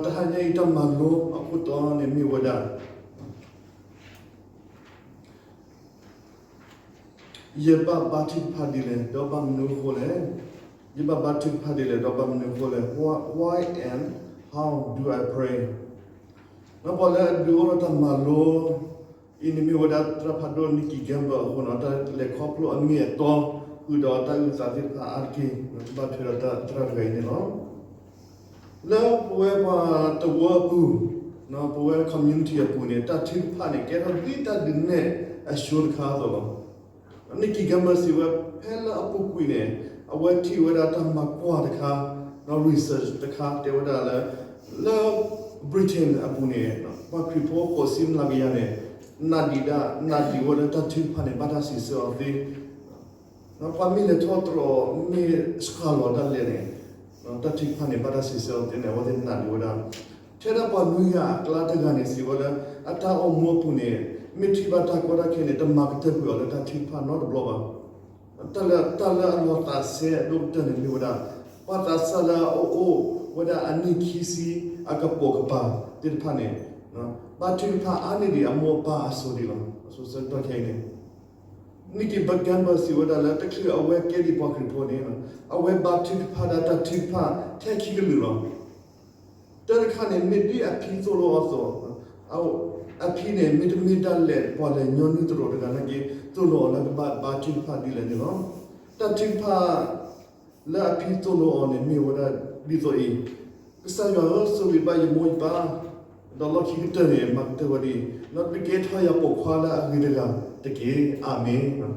တဟါညါအံၤတၢ်မၤလိအခိၣ်တီန့ၣ်မ့ၢ်ဝဲဒၣ် ယဘၣ်ဘါထုကဖၣ်ဒ်လဲၣ် ဒီးဘၣ်မနုၤအဃိလဲၣ်. ယဘၣ်ဘါထုကဖၣ်ဒ်လဲၣ် ဒီးဘၣ်မနုၤအဃိလဲၣ်. Why, why and how do I pray? ပှၤလၢအဒုးအိၣ်ထီၣ်တၢ်မၤလိ အံၤန့ၣ်မ့ၢ်ဝဲဒၣ်သရၣ်ဖးဒိၣ် Nicky Gamble အဃိန့ၣ် တၢ်လဲၤခီဖျိအမ့ၢ်အတီ ဃုာ်ဒီးတၢ်အုၣ်သးသ့ၣ်တဖၣ်အါတက့ၢ် ကဘၣ်ထွဲဒီးတၢ်သရၣ်တဂၤအံၤန့ၣ်လီၤ. လၢပဝဲပှၤတဝၢအပူၤ, ပဝဲ community အပူၤန့ၣ် တၢ်ထုကဖၣ်န့ၣ် ကဲထီၣ်ဒ်တၢ်ဒုးနဲၣ်အဆှိတခါအသိးလီၤ. Nicky Gamble စံးဝဲ ဖဲလၢအပူၤကွံာ်န့ၣ် အဝဲထံၣ်ဝဲဒၣ်တၢ်မၤကွၢ်တခါ, research တခါ တဲဝဲဒၣ်လၢ လၢ Britain အပူၤန့ၣ် ပှၤခရံာ်ဖိဃိးဆံမျးကယၤန့ၣ် နးဒံးဒၣ် နးဒံးဝဲလၢတၢ်ထုကဖၣ်န့ၣ် ဘၣ်တၢ်စံးဆၢအီၤသ့ ပှၤမ့ၢ်လဲၤထီၣ်တြီၤ မ့ၢ်ဆှၢလီၤဒၣ်လဲာ်န့ၣ် တၢ်ထုကဖၣ်န့ၣ် ဘၣ်တၢ်စံးဆၢအီၤသ့န့ၣ် အဝဲသ့ၣ်နးဒံးဝဲဒၣ်. ထဲဒၣ်ပှၤနွံဂၤအကျါတဂၤန့ၣ် စံးဝဲလၢ အတၢ်အိၣ်မူအပူၤန့ၣ် မ့ၢ်ထံၣ်ဘၣ်တၢ်ကီတၢ်ခဲန့ၣ် တမၤကတၢၢ်ကွံာ်အီၤလၢတၢ်ထုကဖၣ်နီတဘျီဘၣ်. တၢ်လၢ တၢ်လၢအလီၤသးစဲအဒိၣ်ကတၢၢ်န့ၣ်မ့ၢ်ဝဲဒၣ် ပှၤသးစၢ်လၢအအိၣ်ဝဲဒၣ်အနံၣ်ခံဆံအကပိာ်ကပၤသ့ၣ်တဖၣ်န့ၣ် ဘါထုကဖၣ်အါန့ၢ်ဒံးအမိၢ်အပၢ်အစိၤဒံးလီၤ. အစိၤဆၢကတီၢ်ခဲအံၤန့ၣ် Nicky Gamble စံးဝဲဒၣ်လၢ တချုးအဝဲကဲဒံးပှၤခရံာ်ဖိန့ၣ် အဝဲဘါထုကဖၣ်ဒၣ်တၢ်ထုကဖၣ်ထဲခံကလုာ်လီၤ. တၢ်တခါန့ၣ် မ့ၢ်ဒ်အဖံသိၣ်လိအီၤအသိး, အဖံန့ၣ် မ့တမ့ၢ်ဒၣ်လဲာ်ပှၤလဲၤညီနုၢ်သရိာ်တဂၤနာ်က့ သိၣ်လိအီၤလၢကဘၣ်ဘါထုကဖၣ်ဒ်လဲၣ်န့ၣ်လီၤ. တၢ်ထုကဖၣ်လၢအဖံသိၣ်လိအီၤန့ၣ် မ့ၢ်ဝဲဒၣ်ဒ်သိးအံၤ, ကစၢ်ယွၤဧၢ, ဆိၣ်ဂ့ၤဘၣ်ယမိၢ်ယပၢ်, ဒီးလီၢ်ခံကတၢၢ်န့ၣ် မၤကတၢၢ်ဝဲဒ်အံၤ, ဒီးတကဲထီၣ်ယၤပိာ်ခွါလၢအဂ့ၤတဂၤတက့ၢ်. အၤမ့ၣ်.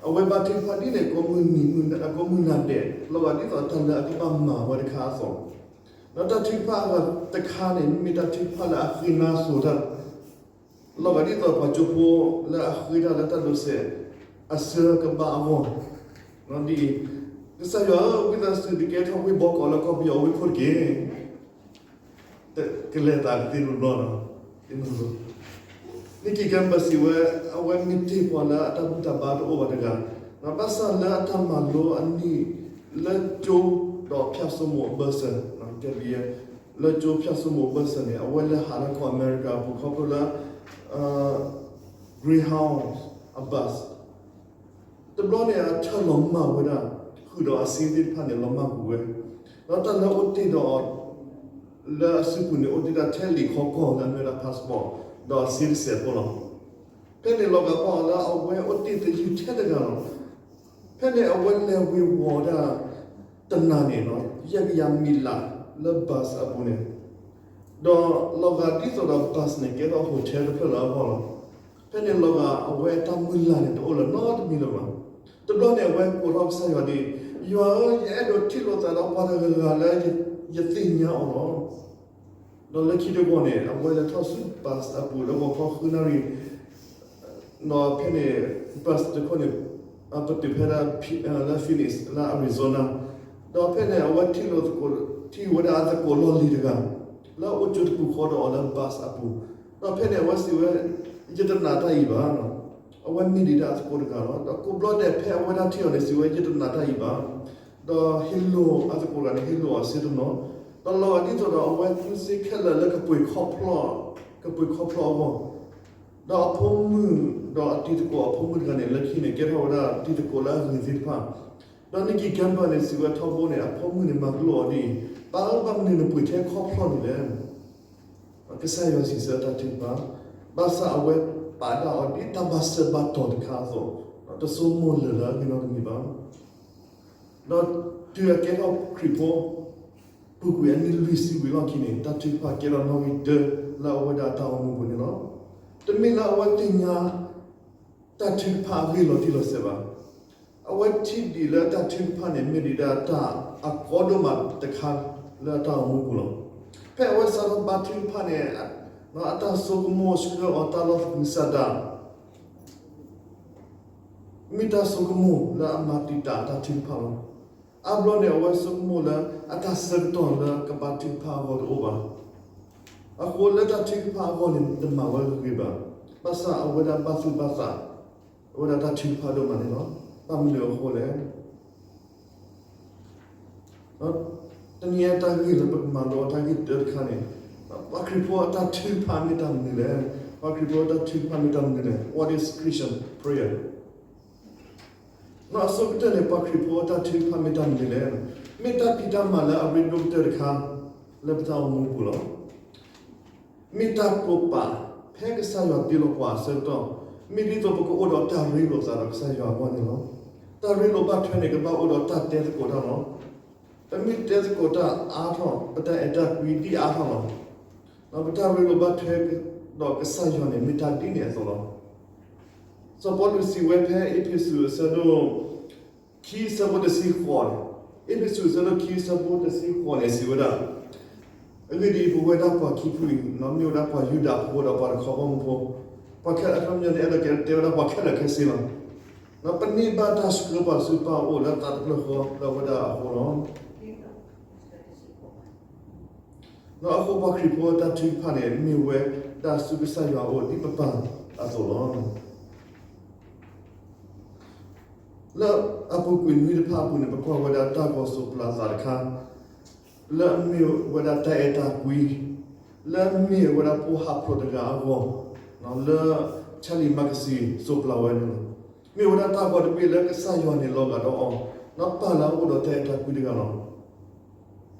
အဝဲဘါထုကဖၣ်ဒ်န့ၣ် ကိးမုၢ်နံၤမုၢ်နၤဒဲး လီၤဂာ်ဒ်သိးတၢ်လၢအကဘၣ်မၤဝဲတခါအသိး, ဒီးတၢ်ထုကဖၣ်အဂၤတခါန့ၣ် မ့ၢ်တၢ်ထုကဖၣ်လၢအဃ့နါစိၤတၢ် လီၤဂာ်ဒ်သိးပှၤကၠိဖိလၢအဃ့တၢ်လၢတၢ်ဒိးစဲး အဆၢကဘၣ်အဂီၢ်, ဒ်အံၤ, ကစၢ်ယွၤဧၢ, ဝံသးစူၤတကဲထီၣ်ဝ့ၢ်ဘီကီးလၢကီၢ်ပယီၤဝ့ၢ်ခိၣ်တက့ၢ်. ကလဲၤသးကသ့တဘျီနီၤ. Nicky Gamble စံးဝဲ အဝဲမ့ၢ်တ့ၢ်ပှၤလၢအတၢ်ဘူၣ်တၢ်ဘါတအိၣ်ဘၣ်တဂၤ, ဘၣ်ဆၣ်လၢအတၢ်မၤလိအနံၣ်လၢကၠိ ဒီးဖၠၣ်စိမိၤအဘၢၣ်စၢၤ, ကဲဘျီ လၢကၠိဖၠၣ်စိမိၤအဘၢၣ်စၢၤန့ၣ် အဝဲလဲၤဟးလၢကီၢ်အမဲရကၤအပူၤခီဖျိလၢ Greyhound အ bus တဘျီန့ၣ် အထၢၣ်လီၤမၢ်ဝဲဒၣ် ဃုာ်ဒီးအစ့သ့ၣ်တဖၣ်န့ၣ် လီၤမၢ်ကွံာ်ဝဲ, ဒီးတၢ်လၢအိၣ်တ့ၢ်ဒီးအီၤ လၢအစုပူၤန့ၣ် အိၣ်တ့ၢ်ဒၣ်ထဲလံာ်ခီကီၢ်လၢအမ့ၢ်ဝဲဒၣ် passport ဒီးအစ့တစဲးဖိလီၤ. ဖဲန့ၣ်လီၤဂာ်ဘၣ်အီၤလၢအဝဲအိၣ်တ့ၢ်သယုၢ်ထဲတဂၤလီၤ. ဖဲန့ၣ်အဝဲလဲၤဝ့ၤဝီၤဒၣ် တနၤန့ၣ်လီၤ ယဲၢ်ကယၤမံးလးလၢ bus အပူၤန့ၣ်, ဒီးလီၤဂာ်ဒ်သိးဒီး bus န့ၣ် ကဲထီၣ် hotel တဖျၢၣ်လၢအဂီၢ်လီၤ. ဖဲန့ၣ်လီၤဂာ်အဝဲအတၢ်မုၢ်လၢ်န့ၣ် တအိၣ်လၢၤနီတမံၤလၢၤဘၣ်. တဘျီန့ၣ် အဝဲကိးထီၣ်ကစၢ်ယွၤဒ်အံၤ, ယွၤဧၢ, ယအဲၣ်ဒိးထံၣ်လိာ်သးဒီးပှၤတဂၤဂၤလၢယသ့ၣ်ညါအီၤလီၤ. ဒီးလၢခံတဘျီန့ၣ် အဝဲလဲၤထီၣ်ဆူ bus အပူၤလၢဂီၤခီဃုနၣ်ရံၣ်, ဒီးဖဲန့ၣ် bus တခိၣ်န့ၣ် ပတုာ်ဖဲဒၣ် လၢ Phoenix လၢ Arizona, ဒီးဖဲန့ၣ် အဝဲထံၣ်လိာ်သကိး ထံၣ်ဝဲဒၣ်အသကိးလီၢ်လံၤတဂၤ လၢအအိၣ်ကၠိတပူၤဃီဒီးအီၤလၢ bus အပူၤ, ဒီးဖဲန့ၣ် အဝဲစံးဝဲ ယတနာ်တၢ်အံၤဘၣ်, အဝဲမ့ၢ်ဒံးဒၣ်အသကိးတဂၤလီၤ. ဒီးကိးဘျီဒဲးဖဲအဝဲဒၣ်ထံၣ်အီၤန့ၣ် စံးဝဲ ယတနာ်တၢ်အံၤဘၣ်, ဒီးဟ့ၣ်လိာ်အသကိးတဂၤန့ၣ် ဟ့ၣ်လိာ်အီၤစ့တနီၤ, ဒီးလီၤဂာ်ဒ်သိးဒီးအဝဲကူစ့ခဲလၢာ်လၢကပှ့ၤခီဖျိ ကပှ့ၤခီဖျိအဂီၢ်, ဒီးအဖိမုၣ် ဒီးအတံၤသကိးအဖိမုၣ်တဂၤန့ၣ် လၢခံန့ၣ် ကဲထီၣ်ဝဲဒၣ်တံၤသကိးလၢအဂ့ၤသ့ၣ်တဖၣ်, ဒီး Nicky Gamble န့ၣ် စံးဝဲထီဘိန့ၣ် အဖိမုၣ်န့ၣ် မၤလိာ်အီၤဒ်အံၤ, ပၢ်ဧၢ, ဘၣ်မနုၤနပှ့ၤထဲခီဖျိန့ၣ်လဲၣ်. ကစၢ်ယွၤစံးဆၢတၢ်ထုကဖၣ်, ဘၣ်ဆၣ်အဝဲပာ်ဒၣ်အီၤဒ်တၢ်ဘၣ်စၢၤဘၣ်တီၤတခါအသိး, တဆိကမိၣ်လၢၤလၢအဂ့ၢ်နီတမံၤဘၣ်. ဒီးတုၤအကဲထီၣ်ခရံာ်ဖိ ပူၤကွံာ်အနံၣ်လွံၢ်ဆံဝံၤလီၢ်ခံန့ၣ် တၢ်ထုကဖၣ်ကဲထီၣ်နီၣ်ဂံၢ်တၢလၢအဝဲဒၣ်အတၢ်အိၣ်မူပူၤန့ၣ်လီၤ. တမ့ၢ်လၢအဝဲသ့ၣ်ညါ တၢ်ထုကဖၣ်အဂ့ၢ်လီၤတံၢ်လီၤဆဲးဘၣ်. အဝဲထံၣ်ဒံးလၢတၢ်ထုကဖၣ်န့ၣ် မ့ၢ်ဒံးဒၣ်တၢ်အကီဒိၣ်မးတခါလၢအတၢ်အိၣ်မူပူၤလီၤ. ဖဲအဝဲစးထီၣ်ဘါထုကဖၣ်န့ၣ် အတၢ်ဆိကမိၣ်ဆှၢအီၤတၢ်လီၢ်သကုၤဆးဒး မ့ၢ်တၢ်ဆိကမိၣ်လၢအမၤတံာ်တာ်တၢ်ထုကဖၣ်လီၤ. အါဘျီန့ၣ် အဝဲဆိကမိၣ်လၢအတၢ်ဆၢကတီၢ်လၢကဘါထုကဖၣ်အဂီၢ်တအိၣ်ဘၣ်. အဃိလၢတၢ်ထုကဖၣ်အဂီၢ်န့ၣ် တမၤဝဲဂ့ၤဂ့ၤဘၣ်. ဘၣ်ဆၣ်အဝဲဒၣ်ဘၣ်သူၣ်ဘၣ်သး အဝဲဒၣ်တၢ်ထုကဖၣ်ဒိၣ်မးန့ၣ်လီၤ. ဘၣ်မနုၤအဃိလဲၣ်. တနံၤအံၤတၢ်ဂ့ၢ်လၢပကမၤလိအီၤတၢ်ဂ့ၢ်တၢတခါန့ၣ်, ပှၤခရံာ်ဖိအတၢ်ထုကဖၣ်မ့ၢ်တၢ်မနုၤလဲၣ်. ပှၤခရံာ်ဖိအတၢ်ထုကဖၣ်မ့ၢ်တၢ်မနုၤလဲၣ်. What is Christian prayer? နီၢ်အဆိကတၢၢ်န့ၣ် ပှၤခရံာ်ဖိအတၢ်ထုကဖၣ်မ့ၢ်တၢ်မနုၤလဲၣ်. မ့ၢ်တၢ်ဖံးတၢ်မၤလၢအရ့ဒိၣ်ကတၢၢ်တခါ လၢပတၢ်အိၣ်မူအပူၤလီၤ. မ့ၢ်တၢ်တိာ်ပာ် ဖဲကစၢ်ယွၤတ့လီၤပှၤအဆၢကတီၢ်, မ့ၢ်ဒ်သိးပကအိၣ်ဒီးတၢ်ရ့လိာ်သးဒီးကစၢ်ယွၤအဂီၢ်န့ၣ်လီၤ. တၢ်ရ့လိာ်ဘၣ်ထွဲန့ၣ် ကဘၣ်အိၣ်ဒီးတၢ်တဲသကိးတၢ်လီၤ. ပမ့ၢ်တဲသကိးတၢ်အါထီၣ် ပတၢ်အဲၣ်တၢ်ကွံဒ်အါထီၣ်လီၤ. ဒီးပတၢ်ရ့လိာ်ဘၣ်ထွဲဒီးကစၢ်ယွၤန့ၣ် မ့ၢ်တၢ်ဒ်န့ၣ်အသိးလီၤ. စီၤပီလူးစံးဝဲဖဲအ့းဖ့းစူးအဆၢဒိၣ် ခံအဆၢဖိတဆံဃိးန့ၣ်, အ့းဖ့းစူးအဆၢဒိၣ်ခံအဆၢဖိတဆံဃိးန့ၣ် စံးဝဲဒၣ်, အဂ့ၢ်ဒ်အံၤ, ပဝဲဒၣ်ပှၤခံဖုအံၤ မ့ၢ်ဝဲဒၣ်ပှၤယူဒၤဖိဒီးပှၤတခီဘီမုၢ်ဖိ, ပှၤခဲလၢာ် အခီပညီန့ၣ် အဲၣ်ဒိးကတဲဝဲဒၣ်ပှၤခဲလၢာ်ခဲဆ့လီၤ. ဒီးပန့ၢ်ဘၣ်တၢ်ဆှၢပာ်ဆူပာ်အိၣ်လၢသးတဖျၢၣ်ဃီလၢအဝဲဒၣ်အဃိလီၤ. ဒီးအဃိပှၤခရံာ်ဖိအတၢ်ထုကဖၣ်န့ၣ် မ့ၢ်ဝဲဒၣ်ဆူကစၢ်ယွၤအအိၣ်ဒ်ပပၢ်အသိးလီၤ. လၢအပူၤကွံာ်နွံတဖၣ်အပူၤန့ၣ် ပကွၢ်ဝဲဒၣ်တၢ်ဂီၤစိးပျၤသးတခါ လၢအမ့ၢ်ဝဲဒၣ်တၢ်အဲၣ်တၢ်ကွံ, လၢအမ့ၢ်ဝဲဒၣ်ဖိဟးဖျိးတဂၤအဂီၢ်, လၢ Charlie Mackay စိးပျၤဝဲန့ၣ်လီၤ. မ့ၢ်ဝဲဒၣ်တၢ်ဂီၤတဘ့ၣ်လၢကစၢ်ယွၤန့ၣ်လီၤဂာ်ဒီးအီၤ, ဒီးပၢ်လၢအအိၣ်ဒီးတၢ်အဲၣ်တၢ်ကွံတဂၤလီၤ. ဒီး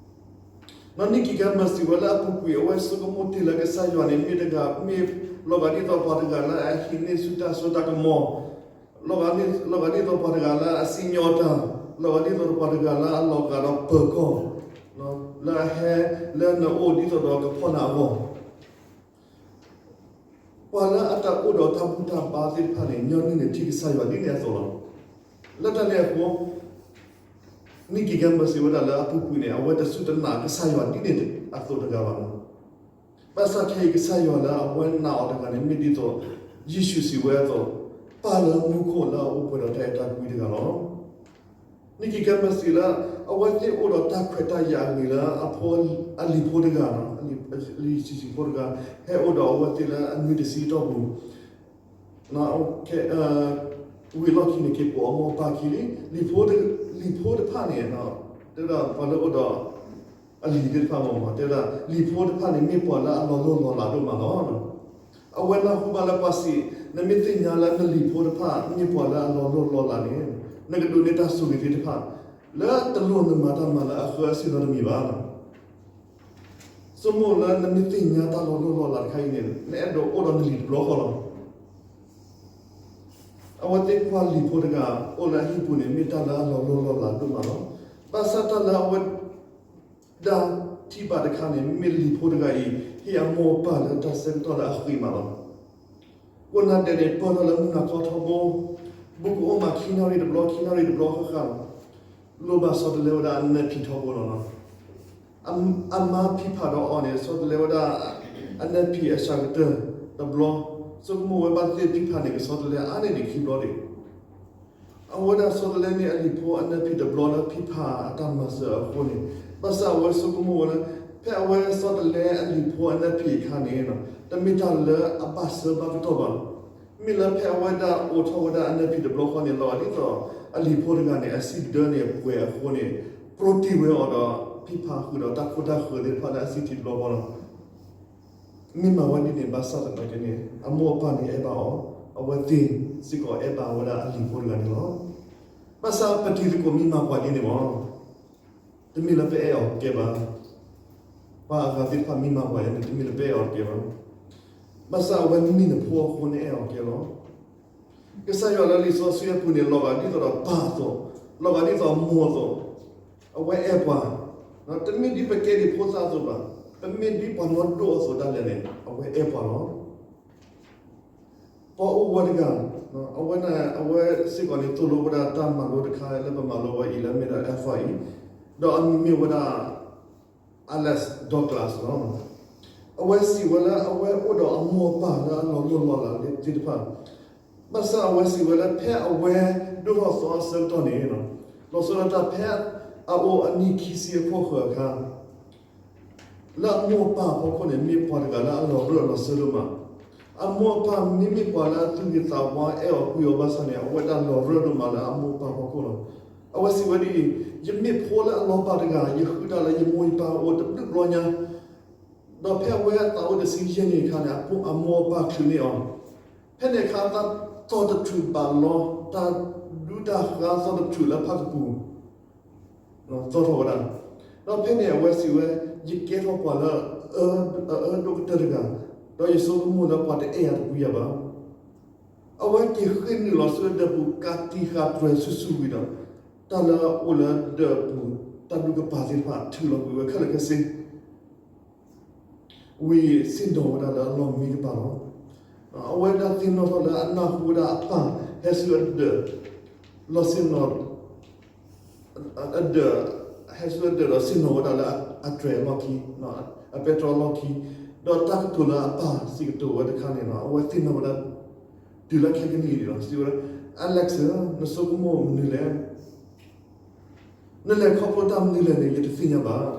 Nicky Gamble စံးဝဲလၢအပူၤကွံာ် အဝဲဆိကမိၣ်တ့ၢ်လၢကစၢ်ယွၤန့ၣ် မ့ၢ်တဂၤ မ့ၢ်လီၤဂာ်ဒ်သိးပှၤတဂၤလၢအဟံးန့ၢ်ဆူၣ်တၢ်စိတၢ်ကမီၤ, လီၤဂာ်ဒ်သိးပှၤတဂၤလၢအစံၣ်ညီၣ်တၢ်, လီၤဂာ်ဒ်သိးပှၤတဂၤလၢအလီၤဂာ်ဒီးပၢၤကီၢ်, လၢအဟဲလၢနအိၣ်ဒ်သိးဒီးကဖီၣ်နၤအဂီၢ် ပှၤလၢအတၢ်အိၣ်ဒီးတၢ်ဘူၣ်တၢ်ဘါသ့ၣ်တဖၣ်န့ၣ် ညီနုၢ်န့ၣ်ထံၣ်ကစၢ်ယွၤဒ်န့ၣ်အသိးလီၤ. လၢတၢ်န့ၣ်အဃိ Nicky Gamble စံးဝဲဒၣ်လၢအပူၤကွံာ်န့ၣ် အဝဲတစူၢ်တနာ်ကစၢ်ယွၤဒ်န့ၣ်အသိးတဂၤဘၣ်လီၤ. ဘၣ်ဆၣ်ခဲအံၤကစၢ်ယွၤလၢအဝဲနာ်အီၤတဂၤန့ၣ် မ့ၢ်ဒ်သိး ယ့ၣ်ၡူးစံးဝဲအသိး, ပၢ်လၢမူခိၣ်လၢအအိၣ်ပှဲၤဒီးတၢ်အဲၣ်တၢ်ကွံတဂၤလီၤ. Nicky Gamble စံးလၢ အဝဲသ့ၣ်အိၣ်ဒီးတၢ်ခွဲးတၢ်ယာ်အဂ့ၤလၢအဖိအလံၤဖိတဂၤ, အလံၤဆံးဆံးဖိတဂၤ ဟဲအိၣ်ဒီးအဝဲသ့ၣ်လၢအနွံတဆံအတီၢ်ပူၤ ဝံၤအလီၢ်ခံန့ၣ် က့ၤပိာ်အမိၢ်အပၢ်ခံလံ. လံၤဖိတဖၣ်န့ၣ် တဲဝဲဒၣ်ပှၤလၢအိၣ်ဒီးအလံၤသ့ၣ်တဖၣ်မ့ၢ် တဲဝဲဒၣ် လံၤဖိတဖၣ်န့ၣ် မ့ၢ်ပှၤလၢအလီၤလိၢ်လီၤလးဒိၣ်မးလီၤ. အဝဲနၢ်ဟူဘၣ်လၢပှၤစံး, နမ့ၢ်သ့ၣ်ညါလၢနလံၤဖိတဖၣ် မ့ၢ်ပှၤလၢအလီၤလိၢ်လီၤလးန့ၣ် နကဒိးန့ၢ်တၢ်ဆိၣ်ဂ့ၤသ့ၣ်တဖၣ် လၢတလိၣ်နမၤတၢ်မၤလၢအဃၢအစ့ၢ်နီတမံၤဘၣ်. ဆိကမိၣ်လၢနမ့ၢ်သ့ၣ်ညါတၢ်လီၤလိၢ်လီၤလးတခါအံၤန့ၣ် နအဲၣ်ဒိးအိၣ်ဒီးနလံၤတဘျီဃီလီၤ. အဝဲသ့ၣ်ကွၢ်လံၤဖိတဂၤ အိၣ်လၢအဟံၣ်ပူၤန့ၣ် မ့ၢ်တၢ်လၢအလီၤလိၢ်လီၤလးဒိၣ်မးလီၤ. ဘၣ်ဆၣ်တၢ်လၢအဝဲဒၣ်ထံၣ်ဘၣ်တခါန့ၣ် မ့ၢ်လံၤဖိတဂၤအံၤ ဟ့ၣ်အမိၢ်အပၢ်လၢတၢ်ဆၢကတီၢ်လၢအဃံးမးလီၤ. ကိးနၤဒဲးန့ၣ် ပၢၢ်ထီၣ်လၢမုၢ်နၤခီထီဘိ, ဘူးကအိၣ်မးခံနၣ်ရံၣ်တဘျီ ခံနၣ်ရံၣ်တဘျီဃၣ်ဃၣ်လီၤ. လိၣ်ဘၣ်ဆီတလဲဝဲဒၣ်အနၢဖံးထီဘိလီၤ. အမါဖံးဖးဒီးအီၤန့ၣ် ဆီတလဲဝဲဒၣ် အနၢဖံးအစှၤကတၢၢ်တဘျီ, ဆိကမိၣ်ဝဲဘၣ်သ့ၣ်ဖံးဖးန့ၣ် ကဆီတလဲအါန့ၢ်ဒံးခံဘျီဒံး. အဝဲဒၣ်ဆီတလဲန့ၢ်အလံၤဖိအနၢဖံးတဘျီလၢဖံးဖးအတၢ်မၤစၢၤအဃိန့ၣ်, ဘၣ်ဆၣ်အဝဲဆိကမိၣ်ဝဲလၢ ဖဲအဝဲဆီတလဲအလံၤဖိအနၢဖံးအခါန့ၣ် တမ့ၢ်တၢ်လၢအဘၣ်ဆၢဘၣ်ကတီၢ်ဘၣ်. မ့ၢ်လၢဖဲအဝဲဒၣ်အိးထီၣ်ဝဲဒၣ်အနၢဖံးတဘျီဃီန့ၣ် လီၤဂာ်ဒ်သိးအလံၤဖိတဂၤန့ၣ် အစံၣ်ဒၢန့ၣ်ပှဲၤအဃိန့ၣ် ပြိးတံၢ်ဝဲအီၤဒီး ဖံးဖးဃုာ်ဒီးတၢ်ခိတၢ်ဃၢၤသ့ၣ်တဖၣ်လၢအစံၣ်ထံးတဘျီဃီလီၤ. မ့ၢ်မၤဝဲဒ်န့ၣ် ဘၣ်ဆၣ်သနာ်က့န့ၣ် အမိၢ်အပၢ်န့ၣ်အဲၣ်ဘၣ်အီၤ, အဝဲသ့ၣ်စ့ၢ်ကီးအဲၣ်ဘၣ်ဝဲဒၣ်အလံၤဖိတဂၤန့ၣ်လီၤ. ဘၣ်ဆၣ်ပတံၤသကိးမ့ၢ်မၤပှၤဒ်န့ၣ်မး တမ့ၢ်လၢပအဲၣ်အီၤကဲဘၣ်. ပှၤအဂၤသ့ၣ်တဖၣ်မ့ၢ်မၤပှၤယၤန့ၣ် တမ့ၢ်လၢပအဲၣ်အီၤတကဲဘၣ်. ဘၣ်ဆၣ်အဝဲမ့ၢ်နဖိအဃိန့ၣ်အဲၣ်အီၤကဲလီၤ. ကစၢ်ယွၤလၢလံာ်စီဆှံအပူၤန့ၣ် လီၤဂာ်ဒ်သိးဒီးပၢ်အသိး, လီၤဂာ်ဒ်သိးမိၢ်အသိး, အဝဲအဲၣ်ပှၤ, တမ့ၢ်ဒ်ပကဲဒံးဖိသၣ်အသိးဘၣ်, ပမ့ၢ်ဒ်ပှၤနီၢ်ဒိၣ်အသိးဒၣ်လဲာ်န့ၣ် အဝဲအဲၣ်ပှၤလီၤ. ပှၤအိၣ်ဝဲတဂၤ, အဝဲန့ၣ် အဝဲစ့ၢ်ကီးန့ၣ် သိၣ်လိဝဲဒၣ်တၢ်မၤလိတခါလၢပမၤလိဝဲအံၤလၢမ့ၢ်ဒၣ် F I E, ဒီးအမံၤမ့ၢ်ဝဲဒၣ် Alex Douglas လီၤ. အဝဲစံးဝဲလၢအဝဲအိၣ်ဒီးအမိၢ်အပၢ်လၢအလီၤလိၢ်လီၤလးသ့ၣ်တဖၣ်, ဘၣ်ဆၣ်အဝဲစံးဝဲလၢဖဲအဝဲဒိၣ်ထီၣ်သီအဆၢကတီၢ်န့ၣ်, လီၤဆီဒၣ်တၢ်ဖဲအအိၣ်အနံၣ်ခံဆံအခိၣ်ဃၢၤအခါ လၢအမိၢ်အပၢ်အဖီခိၣ်န့ၣ် မ့ၢ်ပှၤတဂၤလၢအလီၤရၢၢ်လီၤစၢၤဒိၣ်မး. အမိၢ်အပၢ်မ့မ့ၢ်ပှၤလၢအသူၣ်ဂ့ၤသးဝါအဲၣ်အီၤကွံအီၤဘၣ်ဆၣ်န့ၣ် အဝဲဒၣ်လီၤရၢၢ်ဒိၣ်မးလၢအမိၢ်အပၢ်အဖီခိၣ်လီၤ. အဝဲစံးဝဲဒ်အံၤ, ယမ့ၢ်ဖိလၢအလီၤဘၣ်တဂၤ, ယဃုတၢ်လၢယမိၢ်ယပၢ်အအိၣ်တဘျုးဘျီညါ, ဒီးဖဲအဝဲအသးအိၣ်တဆံယဲၢ်နံၣ်အခါန့ၣ် အမိၢ်အပၢ်ချုးန့ၢ်အီၤ, ဖဲန့ၣ်အခါ တၢ်သီၣ်တထူၣ်ဘၣ်လီၤ, တၢ်ဒူတၢ်ဃါသီၣ်တထူၣ်လၢဖၣ်ကပူၤ သီၣ်ထီၣ်ဝဲဒၣ်, ဒီးဖဲန့ၣ်အဝဲစံးဝဲ, ယကဲထီၣ်ပှၤလၢအအၢဒိၣ်ကတၢၢ်တဂၤ, ဒီးယဆိကမိၣ်လၢပှၤတအဲၣ်ယၤတဘျုးယၤဘၣ်. အဝဲက့ၤဃ့ၢ်နုာ်လီၤဆူအဒၢးပူၤ ကးတံာ်ဃာ်တြဲၤဆူၣ်ဆူၣ်ဝံၤဒီး, တၢ်လၢအအိၣ်လၢဒၢးပူၤ တၢ်ဒူကပၤသ့ၣ်တဖၣ်ထုးလီၤကွံာ်ဝဲခဲလၢာ်ခဲဆ့ ဝံၤဆ့ၣ်နီၤဝဲဒၣ်လၢအလီၢ်မံကပၤလီၤ. အဝဲဒၣ်သ့ၣ်နီၣ်ထီၣ်လၢအနၢ်ဟူဝဲဒၣ်အပၢ်ဟဲဆူအဒၢး, လီၤဆ့ၣ်နီၤ အဒၢး, ဟဲဆူအဒၢးဒီးဆ့ၣ်နီၤဝဲဒၣ်လၢအတြဲၤအလီၢ်ခံ, အပဲတြီအလီၢ်ခံ, ဒီးတၢ်ကတိၤလၢအပၢ်စံးကတိၤဝဲတခါန့ၣ်လီၤ. အဝဲသ့ၣ်နီၣ်ဝဲဒၣ် တုၤလၢခဲကနံၣ်အံၤန့ၣ်လီၤ. စံးဝဲဒၣ်, Alex, နဆိကမိၣ်မနုၤလဲၣ်. နလဲၤခီဖျိတၢ်မနုၤလဲၣ်န့ၣ် ယတသ့ၣ်ညါဘၣ်.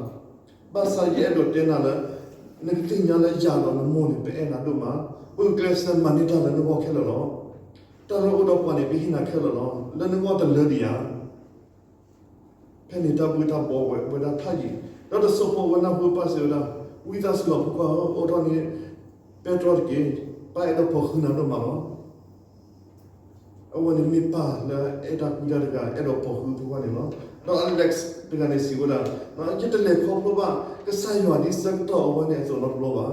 ဘၣ်ဆၣ်ယအဲၣ်ဒိးတဲနၤလၢ နကသ့ၣ်ညါလၢယၤဒီးနမိၢ်န့ၣ် ပအဲၣ်နၤဒိၣ်မး, ပကျဲးစၢးမၤန့ၢ်တၢ်လၢနဂီၢ်ခဲလၢာ်လီၤ. တၢ်လၢအိၣ်ဒီးပှၤန့ၣ် ပဟ့ၣ်နၤခဲလၢာ်လီၤ. လၢနဂီၢ်တလၢဒံးဧါ. ဖဲန့ၣ်တၢ်ဘှ့ၣ်တၢ်ဘှီဝဲဒၣ်ဖးယံာ်, ဒီးတစိၢ်ဖိဝဲနၢ်ဟူပၢ်စံးဝဲဒၣ်, ဝံသးစူၤလီၤဖိခွါဧၢ, အိးထီၣ်န့ၢ်ပဲတြီတက့ၢ်. ပၢ်အဲၣ်ဒိးပိာ်ဃုာ်နၤဒိၣ်မးလီၤ. အဝဲန့ၣ်မ့ၢ်ပၢ်လၢအဲၣ်တၢ်ကွံတၢ်တဂၤ, အဲၣ်ဒိးပိာ်ဃုာ်ဖိခွါန့ၣ်လီၤ. ဒီး Alex တဂၤန့ၣ်စံးဝဲဒၣ်, ယတလဲၤခီဖျိဘၣ်ကစၢ်ယွၤဒ်ဆၢကတီၢ်အဝဲန့ၣ်အသိးနီတဘျီဘၣ်.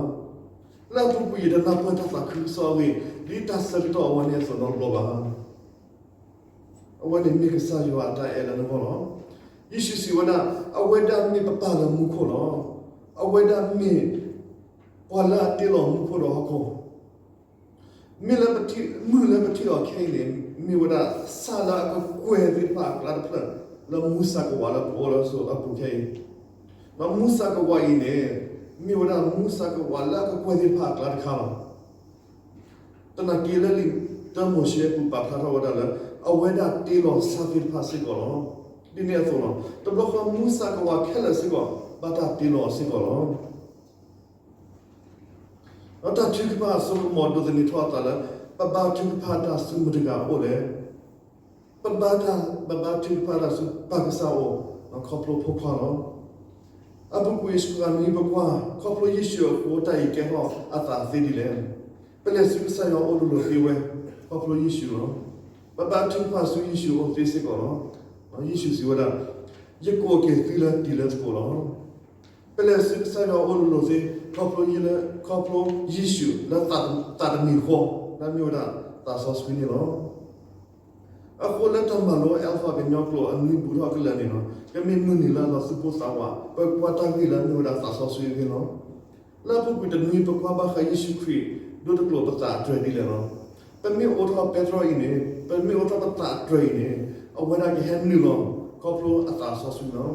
လၢအပူၤကွံာ်ယတနၢ်ပၢၢ်တၢ်သးခုကစီၣ်အဂ့ၢ် ဒ်တၢ်ဆၢကတီၢ်အဝဲန့ၣ်အသိးနီတဘျီဘၣ်. အဝဲန့ၣ်မ့ၢ်ကစၢ်ယွၤအတၢ်အဲၣ်လၢနဂီၢ်လီၤ. ယ့ၣ်ၡူးစံးဝဲဒၣ်, အဝဲဒၣ်မ့ၢ်ပပၢ်လၢမူခိၣ်လီၤ. အဝဲဒၣ်မ့ၢ်ပှၤလၢအတ့လီၤမူခိၣ်ဒီးဟီၣ်ခိၣ်, မ့ၢ်လၢပထံၣ်, မုၢ်လၢပထံၣ်အီၤခဲအံၤန့ၣ် မ့ၢ်ဝဲဒၣ်ဆၣ်လၢအကကွဲၢ်သ့ၣ်တဖၣ်အကျါတဖျၢၣ် လၢမူစၢ်ကဝးလၢပအိၣ်လၢအပူၤခဲအံၤ, ဒီးမူစၢ်ကဝးအံၤန့ၣ် မ့ၢ်ဝဲဒၣ်မူစၢ်ကဝးလၢအကကွဲၢ်သ့ၣ်တဖၣ်အကျါတခါလီၤ. သနာ်က့လၢလံာ်တၢမိၤၡ့အပူၤပာ်ဖျါထီၣ်ဝဲဒၣ်လၢ အဝဲဒၣ်တ့လီၤဆၣ်သ့ၣ်တဖၣ်စ့ၢ်ကီးလီၤ. ဒ်န့ၣ်အသိးလီၤ. တဘျီဃီမူစၢ်ကဝးခဲလၢာ်စ့ၢ်ကီး ဘၣ်တၢ်တ့လီၤစ့ၢ်ကီးလီၤ. ဒီးတၢ်ထုကဖၣ်အစိကမီၤဒိးသန့ၤထီၣ်အသးလၢ ပဘါထုကဖၣ်တၢ်ဆူမတၤတဂၤအအိၣ်လဲၣ်. ပဘါတၢ်, ပဘါထုကဖၣ်တၢ်ဆူပၢ်ကစၢ်အအိၣ် ခီဖျိဖိခွါလီၤ. အပူၤကွံာ်စှၤနွံပကွၢ် ခီဖျိယ့ၣ်ၡူးအဃိ တၢ်အံၤကဲထီၣ်အသးသ့ဒ်လဲၣ်. ပလဲၤဆူကစၢ်ယွၤအအိၣ်လိၤလိၤသ့ဝဲ ခီဖျိယ့ၣ်ၡူးလီၤ. ပဘါထုကဖၣ်ဆူယ့ၣ်ၡူးအအိၣ်သ့စ့ၢ်ကီးလီၤ. ယ့ၣ်ၡူးစံးဝဲဒၣ်, ယကိးက့ၤသုလၢတံၤလၢသကိးလီၤ. ပလဲၤဆူကစၢ်ယွၤအအိၣ်လိၤလိၤသ့ ခီဖျိယ့ၣ်လၢ, ခီဖျိယ့ၣ်ၡူးလၢသးတမံၤဃီ, လၢမ့ၢ်ဝဲဒၣ်သးစီဆှံန့ၣ်လီၤ. အဃိလၢတၢ်မၤလိ Alpha ကညီကျိာ်အနွံဘူးထီၣ်ကလၢာ်န့ၣ်လီၤ. ကမ့ၢ်မုၢ်နံၤလၢအလီၤသူၣ်ပိၢ်သးဝး ပကွၢ်တၢ်ဂ့ၢ်လၢမ့ၢ်ဝဲဒၣ်သးစီဆှံအဂ့ၢ်လီၤ. လၢအပူၤကွံာ်တနွံ ပကွၢ်ဘၣ်ဃးယ့ၣ်ၡူးခရံာ် ဒိတကျိာ်ပသးအတြဲၤဒ်လဲၣ်လီၤ. ပမ့ၢ်အိးထီၣ်ပဲတြီအံၤန့ၣ်, ပမ့ၢ်အိးထီၣ်ပသးအတြဲၤအံၤန့ၣ်, အဝဲဒၣ်ကဟဲနုာ်လီၤ ခီဖျိအသးစီဆှံလီၤ.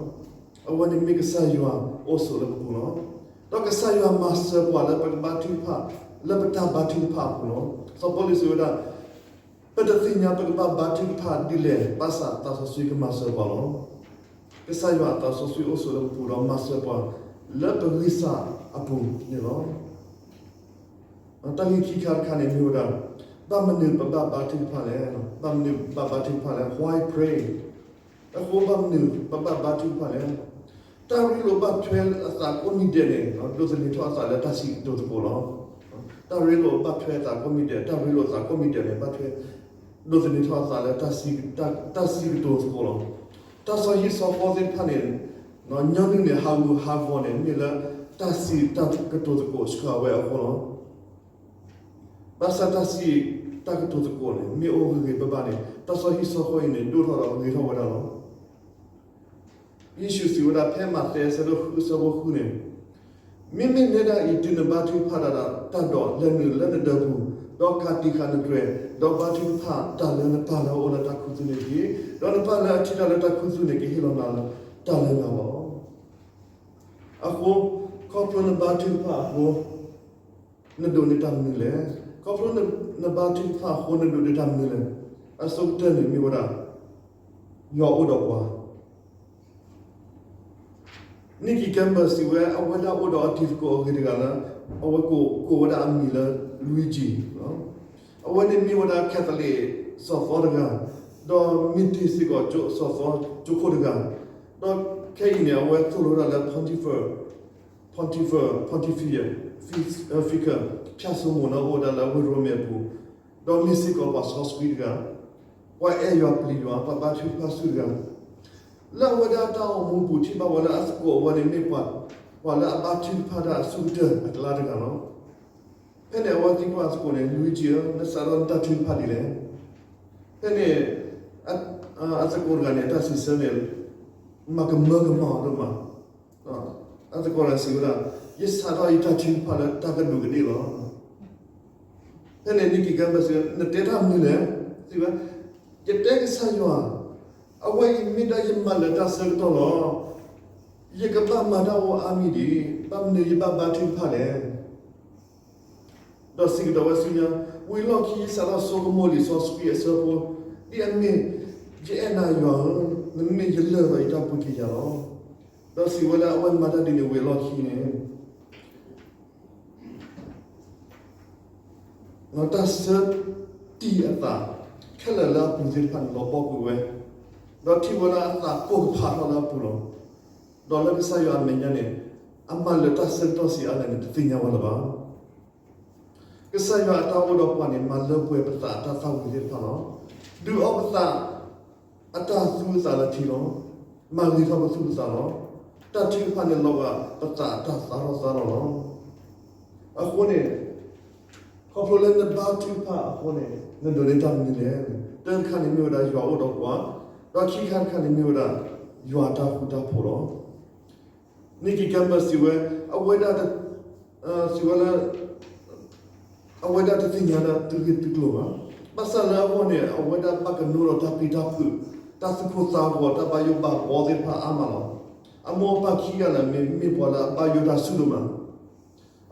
အဝဲန့ၣ်မ့ၢ်ကစၢ်ယွၤအိၣ်ဆိးလၢပပူၤလီၤ. ဒီးကစၢ်ယွၤမၤစၢၤပှၤလၢပကဘါထုကဖၣ် လၢပတၢ်ဘါထုကဖၣ်အပူၤလီၤ. စီၤပီလူးစံးဝဲဒၣ်, ပတသ့ၣ်ညါပကဘၣ်ဘါထုကဖၣ်ဒ်လဲၣ် ဘၣ်ဆၣ်သးစီဆှံကမၤစၢၤပှၤလီၤ. ကစၢ်ယွၤအသးစီဆှံအိၣ်ဆိးလၢပပူၤဒီးမၤစၢၤပှၤလၢပဂံၢ်စၢ်အပူၤန့ၣ်လီၤ. တၢ်ဂ့ၢ်ခံခါတခါန့ၣ်မ့ၢ်ဝဲဒၣ်, ဘၣ်မနုၤပဘၣ်ဘါထုကဖၣ်လဲၣ်, ဘၣ်မနုၤပဘၣ်ဘါထုကဖၣ်လဲၣ်, why pray? အဃိဘၣ်မနုၤပဘၣ်ဘါထုကဖၣ်လဲၣ်. တၢ်ရ့လိာ်ဘၣ်ထွဲအသးကိးမံၤဒဲးန့ၣ် ဒိးသန့ၤထီၣ်အသးလၢတၢ်စံးကတိၤသကိးလီၤ. တၢ်ရ့လိာ်ဘၣ်ထွဲအသးကိးမံၤဒဲး, တၢ်ရ့လိာ်အသးကိးမံၤဒဲးန့ၣ် ဘၣ်ထွဲ ဒိးသန့ၤထီၣ်အသးလၢ တၢ်စံးကတိၤသကိးလီၤ. တၢ်ဆီဟံၣ်ဆီဃီသ့ၣ်တဖၣ်န့ၣ် ညီနုၢ်န့ၣ် ဟးဂူာ်ဟးဂီၤန့ၣ် မ့ၢ်လၢတၢ်စံးတၢ်ကတိၤသကိးဆှၢအဝဲအဃိလီၤ. ဘၣ်ဆၣ်တၢ်စံးတၢ်ကတိၤသကိးန့ၣ် မ့ၢ်အိၣ်ဂ့ၤဂ့ၤဘၣ်ဘၣ်န့ၣ် တၢ်ဆီဟံၣ်ဆီဃီအံၤန့ၣ် ဒိၣ်ထီၣ်ဒီးဂ့ၤထီၣ်ဝဲဒၣ်လီၤ. ယ့ၣ်ၡူးစံးဝဲဒၣ်ဖဲမးသဲအဆၢဒိၣ်ဃုအဆၢဖိဃုန့ၣ်, မ့မ့ၢ်နဲဒၣ်အံၤ တုၤနဘါထုကဖၣ်တၢ်ဒီး လဲၤနုာ်လၢနဒၢးပူၤ, ဒီးကးတံာ်ဃာ်နတြဲၤ, ဒီးဘါထုကဖၣ်တၢ်လၢနပၢ်လၢအအိၣ်လၢတၢ်ခူသူၣ်န့ၣ်တက့ၢ်. ဒီးနပၢ်လၢအထံၣ်တၢ်လၢတၢ်ခူသူၣ်န့ၣ် ကဟ့ၣ်လီၤနၤတၢ်လၢနၤလီၤ. အဃိ, ခီဖျိနဘါထုကဖၣ်အဃိ နဒိးန့ၢ်တၢ်မနုၤလဲၣ်. ခီဖျိနဘါထုကဖၣ်အဃိ နဒိးန့ၢ်တၢ်မနုၤလဲၣ်. အဆိကတၢၢ်န့ၣ်မ့ၢ်ဝဲဒၣ် ယွၤအိၣ်ဒီးပှၤ Nicky Campbell စံးဝဲ အဝဲဒၣ်အိၣ်ဒီးအတံၤသကိးအဂ့ၤတဂၤလၢ အဝဲကိးဝဲဒၣ်အမံၤလၢ Luigi အဝဲန့ၣ်မ့ၢ်ဝဲဒၣ် Catholic စီၤသီတဂၤ, ဒီးမ့ၢ်တ့ၢ်စ့ၢ်ကီးစီၤသီကၠိခိၣ်တဂၤ, ဒီးခဲအံၤန့ၣ် အဝဲသိၣ်လိဝဲဒၣ်လၢ Pontifer, Pontifer, Pontifical, ဖၠၣ်စိမိၤန့ၣ်အိၣ်ဝဲဒၣ်လၢဝ့ၢ်ရိမ့ၤအပူၤ, ဒီးမ့ၢ်စ့ၢ်ကီးပှၤစီဆှံတဂၤ, ပှၤအဲၣ်ယွၤပျံၤယွၤ ပှၤဘါထုကဖၣ်ဆူၣ်တဂၤ, လၢအဝဲဒၣ်တၢ်အိၣ်မူပူၤ ထံၣ်ဘၣ်ဝဲလၢအသကိးဝဲန့ၣ်မ့ၢ်ပှၤ, ပှၤလၢအဘါထုကဖၣ်တၢ်အဆူၢ်ကတၢၢ်အကျါတဂၤလီၤ. ဖဲန့ၣ်အဝဲသံကွၢ်အသကိးန့ၣ် လူၤအံကၠံဧၢ, နစးထီၣ်နတၢ်ထုကဖၣ်ဒ်လဲၣ်. ဖဲန့ၣ် အသကိးတဂၤန့ၣ် အတၢ်စံးဆၢန့ၣ် မၤကမၢကမၣ်အီၤဒိၣ်မး. အသကိးတဂၤစံးဝဲဒၣ်, ယစးထီၣ်ယတၢ်ထုကဖၣ်လၢတၢ်ကဒူးကဒ့ၣ်လီၤ. ဖဲန့ၣ် Nicky Gamble စံးဝဲ, နတဲတၢ်မနုၤလဲၣ်. စံးဝဲ, ယတဲကစၢ်ယွၤ, အဝဲအံၤမ့ၢ်ဒၣ်ယမၤလၢာ်တၢ်ဆၢကတီၢ်လီၤ. ယကဘၣ်မၤတၢ်အိၣ်အါမံၤဒံး, ဘၣ်မနုၤယဘၣ်ဘါထုကဖၣ်လဲၣ်. ဒီးစံးကဒီးဝဲဆူညါ, ဝံၤလီၢ်ခံယစးထီၣ်ဆိကမိၣ်လံာ်စီဆှံအဆၢဖိ, ဒ်အမ့ၢ်, ယအဲၣ်နၤယွၤဧၢ, နမ့ၢ်ယလၢၢ်ဒီးယတၢ်ပူၤက့ၤယၤလီၤ. ဒီးစံးဝဲလၢအဝဲမၤတၢ်ဒ်န့ၣ်ဝံၤအလီၢ်ခံန့ၣ် တၢ်ဆၢတံၢ်အသးခဲလၢာ်လၢအပူၤသ့ၣ်တဖၣ်န့ၣ် လီၤပှီၢ်ကွံာ်ဝဲ, ဒီးထံၣ်ဝဲဒၣ်အသးကိၢ်ကဖးထီၣ်လၢအပူၤလီၤ. ဒီးလၢကစၢ်ယွၤအမဲာ်ညါန့ၣ် အမၤလၢာ်တၢ်ဆၢကတီၢ်ဆံးအါလဲၣ်န့ၣ် တသ့ၣ်ညါဝဲလၢၤဘၣ်. ကစၢ်ယွၤအတၢ်အိၣ်ဒီးပှၤန့ၣ် မၤလၢပှဲၤပသးအတၢ်သၣ်ဝံၤသ့ၣ်တဖၣ်လီၤ. ဒုးအီပသး အတၢ်သူအသးလၢထံလီၤ. မၤဂ့ၤထီၣ်ပသူၣ်ပသးလီၤ. တၢ်ထုကဖၣ်န့ၣ်လီၤဂာ်ပသးအတၢ်သါထီၣ်သါထီၣ်လီၤ. အဃိန့ၣ် ခီဖျိလၢနဘါထုကဖၣ်အဃိန့ၣ် နဒိးန့ၢ်တၢ်မနုၤလဲၣ်. တၢတခါန့ၣ်မ့ၢ်ဝဲဒၣ်ယွၤအိၣ်ဒီးပှၤ, ဒီးခံခါတခါန့ၣ်မ့ၢ်ဝဲဒၣ် ယွၤအတၢ်ဃူတၢ်ဖိးလီၤ. Nicky Gamble စံးဝဲ, အဝဲဒၣ် စံးဝဲလၢ အဝဲဒၣ်တသ့ၣ်ညါဒၣ်သုဂ့ၢ်သုကျိၤဘၣ်. ဘၣ်ဆၣ်လၢအဂီၢ်န့ၣ် အဝဲဒၣ်ဘၣ်ကနိဒီးတၢ်ပျံၤတၢ်ဖုး, တၢ်သူၣ်ကိၢ်သးဂီၤ, တၢ်ဘၣ်ယိၣ်ဘၣ်ဘှီသ့ၣ်တဖၣ်အါမးလီၤ. အမိၢ်အပၢ်ခံဂၤလၢာ်မ့ၢ်ပှၤလၢအဘၣ်ယိၣ်တၢ်ဆူၣ်ဒိၣ်မး,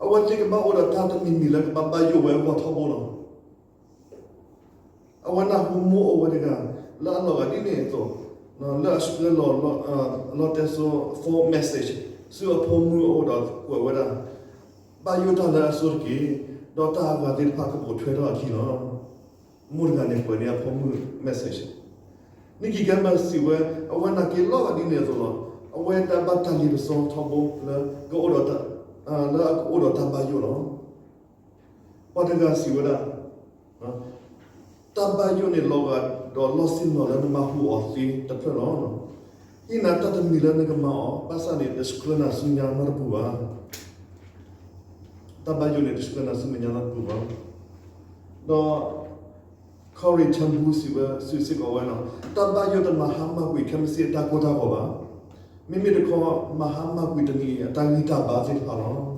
အဝဲသ့ၣ်ကဘၣ်အိၣ်ဒီးတၢ်တမံၤမံၤလၢကဘၣ်ဘၣ်ယိၣ်ဝဲအဂီၢ်ထီဘိလီၤ. အဝဲနၢ်ဟူမိၢ်အိၣ်ဝဲတဂၤ လၢအလီၤဂာ်ဒ်န့ၣ်အသိး, လၢအဆှၢလီၤ လီတဲစိ phone message ဆူအဖိမုၣ်အအိၣ်ဒီးကွဲးဝဲဒၣ်, ဘၣ်ယိၣ်တၢ်လၢအဆိတက့ၢ်, ဒီးတၢ်အဂၤသ့ၣ်တဖၣ်ကပိာ်ထွဲထီၣ်အခံလီၤ. မိၢ်တဂၤန့ၣ်ကွဲးန့ၢ်အဖိမုၣ် message, Nicky Gamble စံးဝဲ, အဝဲနာ်က့ၤလီၤဂာ်ဒ်န့ၣ်အသိးလီၤ. အဝဲဒၣ်ဘၣ်တၢ်လ့ပစီထီဘိလၢ ကအိၣ်ဒီး, လၢအကအိၣ်ဒီးတၢ်ဘၣ်ယိၣ်လီၤ. ပှၤတဂၤစံးဝဲဒၣ်, တၢ်ဘၣ်ယိၣ်န့ၣ်လီၤဂာ်ဒီးလီၢ်ဆ့ၣ်နီၤလၢနမၤဟူးအီၤသ့တဖျၢၣ်လီၤ. ဟ့ၣ်နၤတၢ်တမံၤလၢနကမၤအီၤ, ဘၣ်ဆၣ်န့ၣ် တဆှၢနၤဆူညါနီတပူၤဘၣ်. တၢ်ဘၣ်ယိၣ်န့ၣ် တဆှၢနၤဆူမဲာ်ညါနီတပူၤဘၣ်. ဒီး Corrie ten Boom စံးဝဲ, စံးစ့ၢ်ကီးဝဲလီၤ, တၢ်ဘၣ်ယိၣ်တမၤဟါမၢ်ကွံာ်ခဲမုၢ်ဆ့ၣ်အတၢ်ကိၢ်တၢ်ဂီၤဘၣ်. မ့မ့ၢ်တခီ မၤဟါမၢ်ကွံာ်တနံၤအတၢ်ဂံၢ်တၢ်ဘါသ့ၣ်တဖၣ်လီၤ.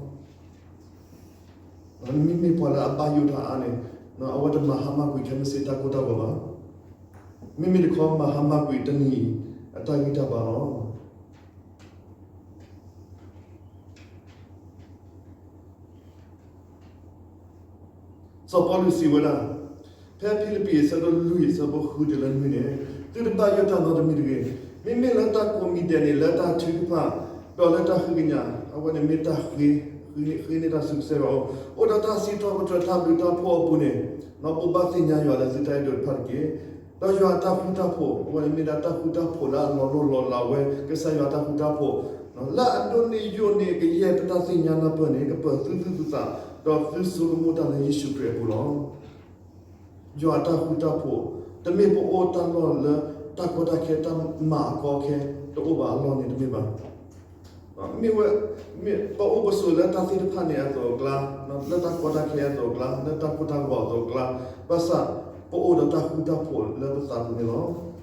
မ့မ့ၢ်ပှၤလၢအဘၣ်ယိၣ်တၢ်အါန့ၣ် အဝဲတမၤဟါမၢ်ကွံာ်ခဲမုၢ်ဆ့ၣ်တၢ်ကိၢ်တၢ်ဂီၤဘၣ်. မ့မ့ၢ်တခီမၤဟါမၢ်ကွံာ်တနံၤအတၢ်ဂံၢ်တၢ်ဘါလီၤ. စီၤပီလူးစံးဝဲဒၣ်, ဖဲဖံလံးပံးအဆၢဒိၣ်လွံၢ် အဆၢဖိဃုတုၤလၢနွံန့ၣ်, သုတဘၣ်ယိၣ်တၢ်နီတမံၤတဂ့ၤ. မ့မ့ၢ်လၢတၢ်ကိးမံၤဒဲးန့ၣ် လၢတၢ်ထုကဖၣ်, ဒီးလၢတၢ်ဃ့ကညး, အဝဲန့ၣ်မ့ၢ်တၢ်ဃ့, ဃ့န့ၢ်တၢ်ဆူကစၢ်ယွၤအအိၣ်, အိၣ်ဒီးတၢ်စံးထီၣ်ပတြၢၤတၢ်ဘျုးတၢ်ဖှိၣ်အပူၤန့ၣ်, ဘိးဘၣ်သ့ၣ်ညါယွၤလၢသုတၢ်အဲၣ်ဒိးတဖၣ်တက့ၢ်. ဒီးယွၤအတၢ်ဃူတၢ်ဖိး, အဝဲန့ၣ်မ့ၢ်ဒၣ်တၢ်ဃူတၢ်ဖိးလၢအလီၤလိၢ်လီၤလးဝဲ ကစၢ်ယွၤအတၢ်ဃူတၢ်ဖိး, လၢအဒိးန့ၢ်ယိာ်န့ၢ်ကယဲၢ်ပတၢ်သ့ၣ်ညါနၢ်ပၢၢ်န့ၣ် ကပၢၤသုသူၣ်သုသး, ဒီးသုဆိကမိၣ်တၢ်လၢယ့ၣ်ၡူးခရံာ်အပူၤလီၤ. ယွၤအတၢ်ဃူတၢ်ဖိး, တမ့ၢ်ပအိၣ်တၢ်လီၢ်လၢတၢ်ကီတၢ်ခဲတၢ်မၤအကီအခဲတအိၣ်ဘၣ်အလီၢ်န့ၣ်တမ့ၢ်ဘၣ်. မ့ၢ်ဝဲ, မ့ၢ်ပအိၣ်ပဆိးလၢတၢ်သ့ၣ်တဖၣ်န့ၣ်အသိးအကျါ, လၢတၢ်ကီတၢ်ခဲအသိးအကျါ, လၢတၢ်ကိၢ်တၢ်ဂီၤအသိးအကျါ, ဘၣ်ဆၣ်ပအိၣ်ဒီးတၢ်ဃူတၢ်ဖိးလၢပသးပူၤန့ၣ်လီၤ.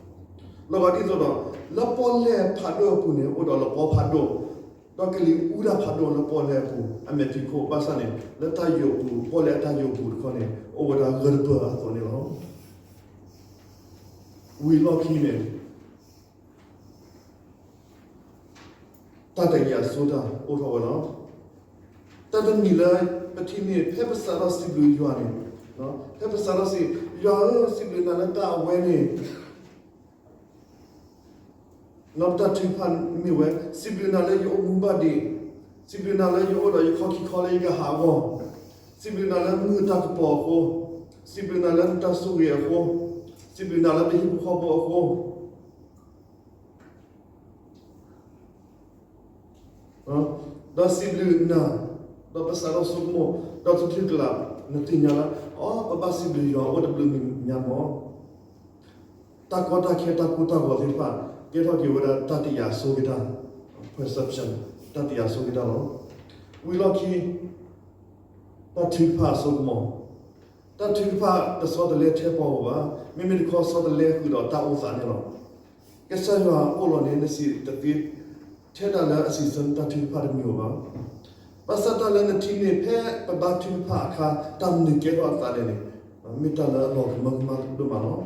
လီၤဂာ်ဒ်သိးဒီး, လၢပီၣ်လဲၣ်ဖးဒိၣ်အပူၤန့ၣ် အိၣ်ဒီးလပီဖးဒိၣ်, ဒီးကလံၤအူတၢ်ဖးဒိၣ်လၢပီၣ်လဲၣ်အပူၤ, အမဲာ်ဖံးခိၣ်, ဘၣ်ဆၣ်န့ၣ် လၢတၢ်ယိာ်ပူၤ, ပီၣ်လဲၣ်အတၢ်ယိာ်ပူၤတခီန့ၣ် အိၣ်ဝဲဒၣ်ဂၢၢ်တပၢၢ်အသိးန့ၣ်လီၤ. ဝံၤလီၢ်ခံန့ၣ် တၢ်တယာ်စိတၢ်အိၣ်ထီၣ်ဝဲလီၤ. တၢ်တမံၤလၢပထံၣ်န့ၣ် ဖဲပစးထီၣ်စံးဘျုးယွၤန့ၣ်, ဖဲပစးထီၣ်စံး, ယွၤဧၢ, စံးဘျုးနၤလၢတၢ်အဝဲန့ၣ်, နီၢ်ပတၢ်ထုကဖၣ်မ့ၢ်ဝဲ, စံးဘျုးနၤလၢယအိၣ်မူဘၣ်ဒံး, စံးဘျုးနၤလၢယအိၣ်ဒီးယခီၣ်ခံခီလၢယကဟးဂီၤ, စံးဘျုးနၤလၢမုၢ်တၢ်ကပီၤအဃိ, စံးဘျုးနၤလၢနတၢ်ဆိၣ်ဂ့ၤအဃိ, စံးဘျုးနၤလၢပဟံၣ်ဖိဃီဖိအဃိ, ဒီးစံးဘျုးနၤ, ဒီးပစးထီၣ်ဆိကမိၣ်, ဒီးတချုးကလး, နသ့ၣ်ညါလၢ, အိ ပဘၣ်စံးဘျုးယွၤအိၣ်တဘျုးမံၤညါမး. တၢ်ကီတၢ်ခဲတၢ်ကိၢ်တၢ်ဂီၤသ့ၣ်တဖၣ် ကဲထီၣ်က့ၤဝဲဒၣ်တၢ်တယာ်ဆိကတၢၢ်, perception, တၢ်တယာ်ဆိကတၢၢ်လီၤ. ဝံၤလီၢ်ခံ, တၢ်ထုကဖၣ်အစိကမီၤ, တၢ်ထုကဖၣ်တဆီတလဲထဲပှၤဂီၢ်ဘၣ်, မ့မ့ၢ်တခီဆီတလဲဃုာ်ဒီးတၢ်အိၣ်သးန့ၣ်လီၤ. ကစၢ်ယွၤအိၣ်လီၤန့ၣ် နစံးတသ့ထဲတၢ်လၢအစံးဆၢနတၢ်ထုကဖၣ်တမံၤဧိၤဘၣ်. ဘၣ်ဆၣ်တၢ်လၢနထံၣ်န့ၣ် ဖဲပဘါထုကဖၣ်အခါ တၢ်မနုၤကဲထီၣ်အသးလဲၣ်န့ၣ်, မ့ၢ်တၢ်လၢအလီၤကမၢကမၣ်ဒိၣ်မးလီၤ.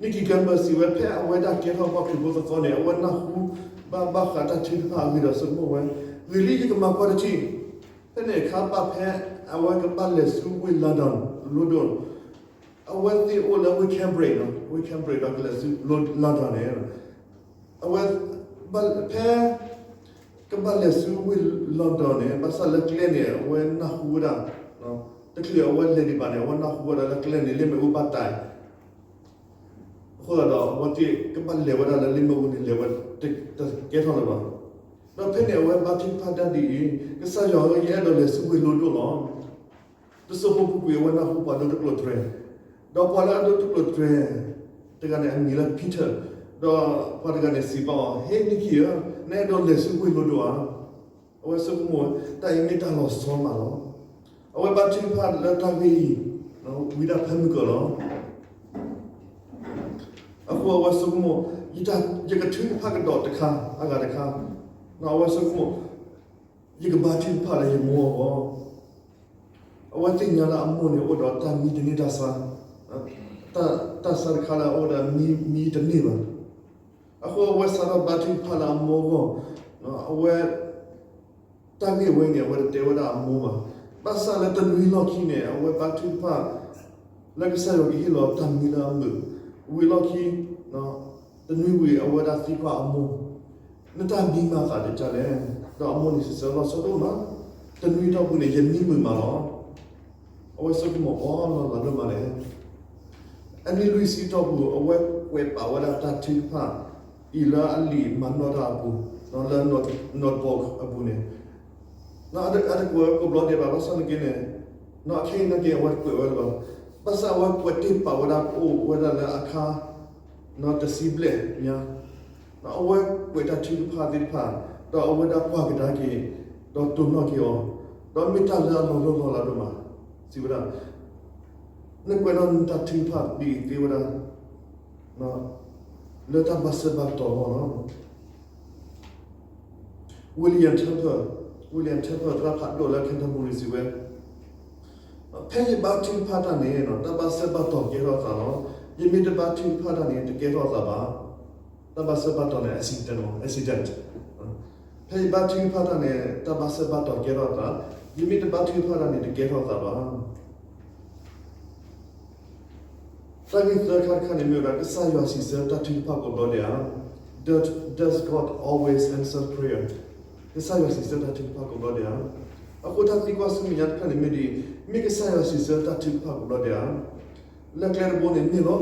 Nicky Gumbel စံးဝဲ ဖဲအဝဲဒၣ်ကဲထီၣ်ပှၤခရံာ်ဖိသီသီန့ၣ် အဝဲနၢ်ဟူဘၣ်ဘၣ်ဃးတၢ်ထုကဖၣ်အဂ့ၢ်ဒီးဆိကမိၣ်ဝဲ, ဂ့ၤလံယကမၤကွၢ်တထံၣ်, ဖဲန့ၣ်အခါဘၣ်ဖဲအဝဲကဘၣ်လဲၤဆူဝ့ၢ် London လိၣ်ဒိၣ်, အဝဲသ့ၣ်အိၣ်လၢဝ့ၢ် Cambridge နီၤ, ဝ့ၢ် Cambridge ဒီးကလဲၤဆူ London န့ၣ်, အဝဲ, ဖဲ ကဘၣ်လဲၤဆူဝ့ၢ် London န့ၣ် ဘၣ်ဆၣ်လၢကျဲန့ၣ် အဝဲနၢ်ဟူဝဲဒၣ်, တချုးအဝဲလဲၤဒံးဘၣ်န့ၣ် အဝဲနၢ်ဟူဝဲဒၣ်လၢကျဲန့ၣ် လ့မဲာ်အိၣ်ဘၣ်တၢ်, အဃိသတးဒီး အဝဲသ့ၣ်ကဘၣ်လဲၤဝဲဒၣ်လၢလ့မဲာ်အိၣ်န့ၣ် လဲၤဝဲတကဲထီၣ်လၢၤဘၣ်. ဒီးဖဲန့ၣ်အဝဲဘါထုကဖၣ်တၢ်ဒ်အံၤ, ကစၢ်ယွၤဧၢ, ယအဲၣ်ဒိးလဲၤဆူဝ့ၢ်လိၣ်ဒိၣ်လီၤ. တစိၢ်ဖိပူၤကွံာ်အဝဲနၢ်ဟူပှၤဒိတကျိၤတြဲၤ, ဒီးပှၤလၢအဒိတကျိၤတြဲၤတဂၤန့ၣ် အမံၤလၢ Peter, ဒီးပှၤတဂၤန့ၣ်စံးဘၣ်အီၤ, ဟ့ Nicky ဧၢ, နအဲၣ်ဒိးလဲၤဆူဝ့ၢ်လိၣ်ဒိၣ်ဧါ. အဝဲဆိကမိၣ်, တၢ်အံၤမ့ၢ်တၢ်လီၤဆီမးလီၤ. အဝဲဘါထုကဖၣ်လၢတၢ်ဂ့ၢ်အံၤ ဝံဒၣ်ဖဲမုၢ်ကၢၤလီၤ. အဃိအဝဲဆိကမိၣ်, ယကထုကဖၣ်ကဒီးတခါအဂၤတခါ, အဝဲဆိကမိၣ်, ယကဘါထုကဖၣ်လၢယမိၢ်အဂီၢ်. အဝဲသ့ၣ်ညါလၢအမိၢ်န့ၣ်အိၣ်ဒီးတၢ်မံတန့ၢ်တၢ်ဆါ, တၢ်ဆါတခါလၢအအိၣ်ဒီးမံတန့ၢ်ဘၣ်. အဃိအဝဲစးထီၣ်ဘါထုကဖၣ်လၢအမိၢ်အဂီၢ်, အဝဲ တၢ်ဂ့ၢ်ဝဲန့ၣ် အဝဲတတဲဝဲဒၣ်အမိၢ်ဘၣ်. ဘၣ်ဆၣ်လၢတနွံလီၢ်ခံန့ၣ် အဝဲဘါထုကဖၣ် လၢကစၢ်ယွၤကဟ့ၣ်လီၤတၢ်မံလၢအမုာ်, ဝံၤလီၢ်ခံ, တနွံဝံၤ အဝဲဒၣ်သံကွၢ်အမိၢ်, နတၢ်မံမၤသးဒ်လဲၣ်, ဒီးအမိၢ်န့ၣ်စံးဆၢလီၤဆီဒိၣ်မး, တနွံအတီၢ်ပူၤန့ၣ် ယမံမုာ်မးလီၤ. အဝဲဆိကမိၣ်အီၤလီၤလးဒိၣ်မးလဲၣ်. အနံၣ်လွံၢ်ဆံအတီၢ်ပူၤ အဝဲကွဲးပာ်ဝဲဒၣ်တၢ်ထုကဖၣ်အံၤလၢအလံာ်မၤနီၣ်တၢ်အပူၤ, လၢ notebook အပူၤန့ၣ်, အတကွဲးဝဲကိးဘျီဒဲးဘၣ်, ဘၣ်ဆၣ်နာ်က့န့ၣ်, အခဲအံၤနာ်က့အဝဲတကွဲးဝဲလၢၤဘၣ်. ဘၣ်ဆၣ်အဝဲကွဲးတ့ၢ်ပာ်ဝဲဒၣ်အိၣ်ဝဲဒၣ်လၢအခါ တဆံဘျဲၣ်ညါ, အဝဲကွဲးတၢ်ထုကဖၣ်သ့ၣ်တဖၣ်, ဒီးအဝဲဒၣ်ကွၢ်ကဒါက့ၤ, ဒီးတိၢ်နီၣ်က့ၤအီၤ, ဒီးမ့ၢ်တၢ်လၢအလီၤလီၢ်လီၤလးဒိၣ်မး, စံးဝဲဒၣ်, နကွဲးနီၣ်နတၢ်ထုကဖၣ်ဒ်အံၤသ့ဝဲဒၣ် လၢတၢ်ဘၣ်စၢၤဘၣ်တီၢ်အဂီၢ်လီၤ. William Temple, William Temple သရၣ်ဖးဒိၣ်လၢ Canterbury စံးဝဲ, ဖဲယဘါထုကဖၣ်တၢ်န့ၣ် တၢ်ဘၣ်စၢၤဘၣ်တီၢ်ကဲထီၣ်အသးလီၤ. ယမ့ၢ်တဘါထုကဖၣ်တၢ်န့ၣ် တကဲထီၣ်အသးဘၣ်. တၢ်ဘၣ်စၢၤဘၣ်တီၢ်န့ၣ် accident လီၤ, accident. ဖဲယဘါထုကဖၣ်တၢ်န့ၣ် တၢ်ဘၣ်စၢၤဘၣ်တီၢ်ကဲထီၣ်အသး, ယမ့ၢ်တဘါထုကဖၣ်တၢ်န့ၣ် တကဲထီၣ်အသးဘၣ်. တၢ်ဂ့ၢ်သၢခါတခါန့ၣ်မ့ၢ်ဝဲဒၣ် ကစၢ်ယွၤစံးဆၢတၢ်ထုကဖၣ်ကိးဘျီဒဲးဧါ. Does, does God always answer prayer? ကစၢ်ယွၤစံးဆၢတၢ်ထုကဖၣ်ကိးဘျီဒဲးဧါ. အဃိတၢ်သံကွၢ်ဆူမဲာ်ညါတခါန့ၣ်မ့ၢ်ဒ်အံၤ, မ့ၢ်ကစၢ်ယွၤစံးဆၢတၢ်ထုကဖၣ်ကိးဘျီဒဲးဧါ. လၢကျဲတဘိန့ၣ်မ့ၢ်လီၤ.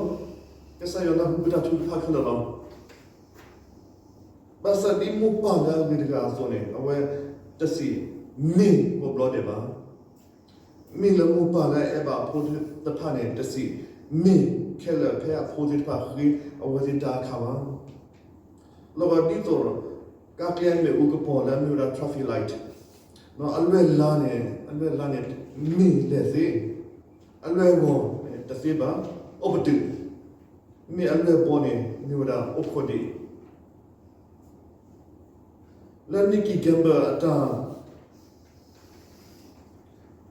ကစၢ်ယွၤနၢ်ဟူပတၢ်ထုကဖၣ်ခဲလၢာ်လီၤ. ဘၣ်ဆၣ်ဒ်မိၢ်ပၢ်လၢအဂ့ၤတဂၤအသိးန့ၣ် အဝဲတစံးမ့ၢ်ကိးဘျီဒဲးဘၣ်. မ့ၢ်လၢမိၢ်ပၢ်လၢအအဲၣ်ဘၣ်အဖိသ့ၣ်တဖၣ်န့ၣ် တစံးမ့ၢ်ခဲလၢာ်ဖဲအဖိသ့ၣ်တဖၣ်ဃ့အဝဲသ့ၣ်တၢ်အခါဘၣ်. လီၤဂာ်ဒ်သိး ကါကျဲအမ့ၣ်အူကပီၤလၢအမ့ၢ်ဝဲဒၣ် traffic light, အလွဲၢ်လါန့ၣ်, အလွဲၢ်လါန့ၣ် မ့ၢ်လဲၤသ့, အလွဲၢ်ဂီၤန့ၣ်တသ့ဘၣ်, အိၣ်ပတုာ်, မ့ၢ်အလွဲၢ်ဘီန့ၣ် မ့ၢ်ဝဲဒၣ်အိၣ်ခိးဒံး. လၢ Nicky Gumbel အတၢ်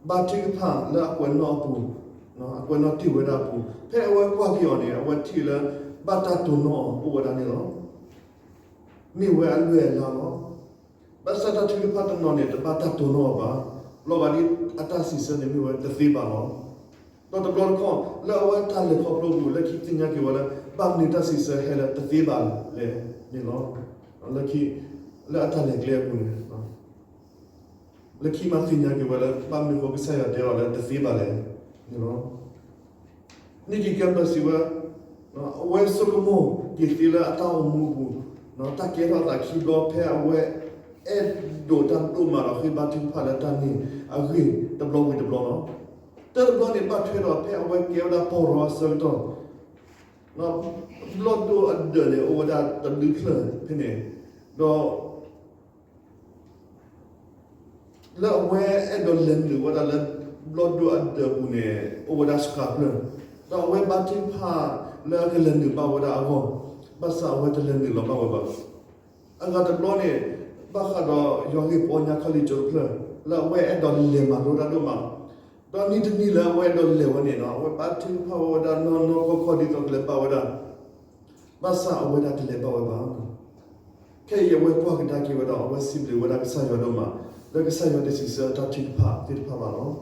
ဘါထုကဖၣ်လၢအကွဲးနီၣ်အပူၤ, အကွဲးနီၣ်တ့ၢ်ဝဲဒၣ်အပူၤ, ဖဲအဝဲကွၢ်က့ၤအီၤန့ၣ် အဝဲထံၣ်လၢဘၣ်တၢ်တိၢ်နီၣ်အီၤအိၣ်ဝဲဒၣ်န့ၣ်လီၤ. မ့ၢ်ဝဲအလွဲၢ်အလါလီၤ. ဘၣ်ဆၣ်တၢ်ထုကဖၣ်တနီၤန့ၣ် တဘၣ်တၢ်တိၢ်နီၣ်အီၤဘၣ်. လီၤဂာ်ဒ်အတၢ်စံးဆၢန့ၣ်မ့ၢ်ဝဲတသ့ဘၣ်လီၤ. ဒီးတဘျီတခီၣ် လၢအဝဲတၢ်လဲၤခီဖျိအပူၤ လၢခံသ့ၣ်ညါက့ၤဝဲလၢ ဘၣ်မနုၤတၢ်စံးဆၢဟဲလၢတသ့ဘၣ်လဲၣ်န့ၣ်လီၤ. လၢခံ, လၢအတၢ်လဲၤကျဲအပူၤန့ၣ် လၢခံမးသ့ၣ်ညါက့ၤဝဲလၢ ဘၣ်မနုၤဃိကစၢ်ယွၤတဲအီၤလၢတသ့ဘၣ်လဲၣ်န့ၣ်လီၤ. Nicky Gumbel စံးဝဲ, အဝဲဆိကမိၣ်က့ၤသ့လၢအတၢ်အိၣ်မူအပူၤ, တၢ်ကဲထီၣ်အသးခံဘျီဖဲအဝဲ အဲၣ်ဒိးတၢ်ဒိၣ်မးဒီးဃ့ဘါထုကဖၣ်လၢတၢ်န့ၣ်အဂ့ၢ်တဘျီဝံၤတဘျီလီၤ. တၢ်တဘျီန့ၣ် ဘၣ်ထွဲဒီးဖဲအဝဲကဲဝဲဒၣ်ပီၢ်ရီအဆၢကတီၢ် ဘျီၣ်ဒိၣ်အဒၢးန့ၣ် အိၣ်ဝဲဒၣ်တဘျုးဖျၢၣ်ဖဲန့ၣ်, ဒီး လၢအဝဲအဲၣ်ဒိးလဲၤနုာ်ဝဲဒၣ်လၢ ဘျီၣ်ဒိၣ်အဒၢးအပူၤန့ၣ် အိၣ်ဝဲဒၣ်စှၤဖျၢၣ်, ဒီးအဝဲဘါထုကဖၣ်လၢအကလဲၤနုာ်ဘၣ်ဝဲဒၣ်အဂီၢ်, ဘၣ်ဆၣ်အဝဲတလဲၤနုာ်လီၤဘၣ်ဝဲဘၣ်. အဂၤတဘျီန့ၣ် ဘၣ်ဃးဒီးယွၤဂ့ၢ်ပီညါခီလံကၠိတဖျၢၣ် လၢအဝဲအဲၣ်ဒိးလဲၤမၤလိတၢ်ဒိၣ်မး, ဒီးနံၣ်တနံၣ်လၢအဝဲအဲၣ်ဒိးလဲၤဝဲန့ၣ် အဝဲဘါထုကဖၣ်ဝဲဒၣ်နီၢ်နီၢ်ကီၢ်ကီၢ်ဒ်သိးကလဲၤဘၣ်ဝဲဒၣ် ဘၣ်ဆၣ်အဝဲဒၣ်တလဲၤဘၣ်ဝဲဘၣ်. ခဲအံၤအဝဲကွၢ်ကဒါက့ၤဝဲဒီး အဝဲစံးဘျုးဝဲဒၣ်ကစၢ်ယွၤဒိၣ်မး လၢကစၢ်ယွၤတစံးဆၢအတၢ်ထုကဖၣ်သ့ၣ်တဖၣ်ဘၣ်လီၤ.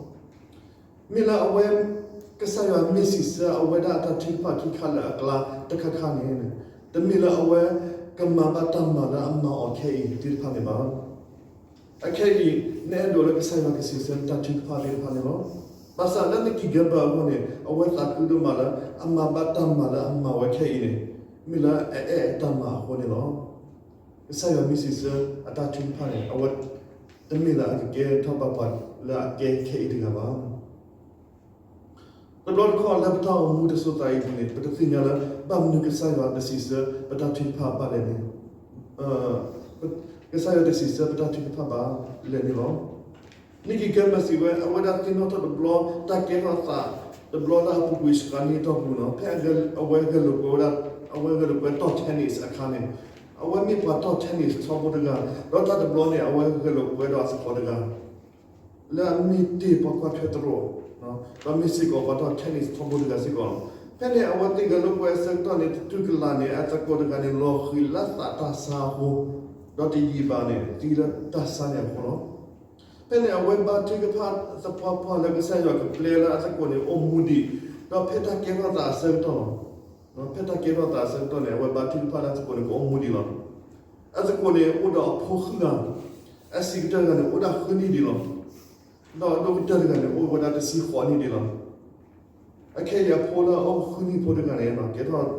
မ့ၢ်လၢအဝဲ ကစၢ်ယွၤမ့ၢ်စံးဆၢအဝဲဒၣ်အတၢ်ထုကဖၣ်ခံခါလၢအကျါတခါခါန့ၣ် တမ့ၢ်လၢအဝဲကမၤဘၣ်တၢ်မၤလၢအမၤအီၤခဲအံၤသ့ၣ်တဖၣ်န့ၣ်ဘၣ်. အခဲအံၤ နအဲၣ်ဒိးလၢကစၢ်ယွၤကစံးဆၢနတၢ်ထုကဖၣ်သ့ၣ်တဖၣ်န့ၣ်လီၤ. ဘၣ်ဆၣ်လၢ Nicky Gumbel အဂီၢ်န့ၣ် အဝဲသးခုဒိၣ်မးလၢ အမၤဘၣ်တၢ်မၤလၢအမၤဝဲခဲအံၤန့ၣ် မ့ၢ်လၢအအဲၣ်အတၢ်မၤအဃိန့ၣ်လီၤ. ကစၢ်ယွၤမ့ၢ်စံးဆၢအတၢ်ထုကဖၣ်န့ၣ် အဝဲတမ့ၢ်လၢအကကဲထီၣ်ဘၣ်ပှၤလၢအကဲခဲအံၤတဂၤဘၣ်. တဘျီတခီၣ်လၢပတၢ်အိၣ်မူတစိၤသးအံၤအပူၤန့ၣ် ပတသ့ၣ်ညါလၢ ဘၣ်မနုၤကစၢ်ယွၤတစံးဆၢပတၢ်ထုကဖၣ်ဘၣ်လဲၣ်န့ၣ်, ကစၢ်ယွၤတစံးဆၢပတၢ်ထုကဖၣ်ဘၣ်လဲၣ်န့ၣ်လီၤ. Nicky Gumbel စံးဝဲ အဝဲဒၣ်သ့ၣ်နီၣ်ထီၣ်တဘျီ တၢ်ကဲထီၣ်အသးတဘျီလၢအပူၤကွံာ်စှၤန့ၢ်အတီၢ်ပူၤန့ၣ် ဖဲအဝဲဂဲၤလိာ်ကွဲဝဲဒၣ် အဝဲဂဲၤလိာ်ကွဲတီၢ် tennis အခါန့ၣ် အဝဲမ့ၢ်ပှၤတီၢ် tennis ထီဘိတဂၤ ဒီးတၢ်တဘျီန့ၣ် အဝဲဂဲၤလိာ်ကွဲဒီးအသကိးတဂၤ လၢအမ့ၢ်တ့ၢ်ပှၤကွၢ်ထွဲသရိာ်, ဒီးမ့ၢ်စ့ၢ်ကီးပှၤတီၢ် tennis ထီဘိတဂၤစ့ၢ်ကီးလီၤ. ဖဲန့ၣ် အဝဲသ့ၣ်ဂဲၤလိာ်ကွဲအဆၢကတီၢ်န့ၣ် တတူၢ်ကလာ်န့ၣ် အသကိးတဂၤန့ၣ် လီၤဃံၤလၢသးတၢ်ဆါအဃိ, ဒီးတယံာ်ဘၣ်န့ၣ် သံလၢတၢ်ဆါန့ၣ်အဃိလီၤ. ဖဲန့ၣ် အဝဲဘါထုကဖၣ်သပှၢ်ပှၢ်လၢကစၢ်ယွၤကပျဲလၢအသကိးန့ၣ်အိၣ်မူဒံး, ဒီးဖဲတၢ်ကဲထီၣ်သးအဆၢကတီၢ်လီၤ. ဖဲတၢ်ကဲထီၣ်သးအဆၢကတီၢ်န့ၣ် အဝဲဘါထုကဖၣ်လၢအသကိးန့ၣ်ကအိၣ်မူဒံးလီၤ. အသကိးန့ၣ်အိၣ်ဒီးအဖိဃုဂၤ, အဆံးကတၢၢ်တဂၤန့ၣ် အိၣ်ဒၣ်ဃုနံၣ်ဒံးလီၤ. ဒီးအဒိၣ်ကတၢၢ်တဂၤန့ၣ် အိၣ်ဝဲဒၣ်တဆံဃိးနံၣ်ဒံးလီၤ. အခဲအံၤအဖိလၢအအိၣ်ဃုနံၣ်ဖိတဂၤန့ၣ် ကဲထီၣ်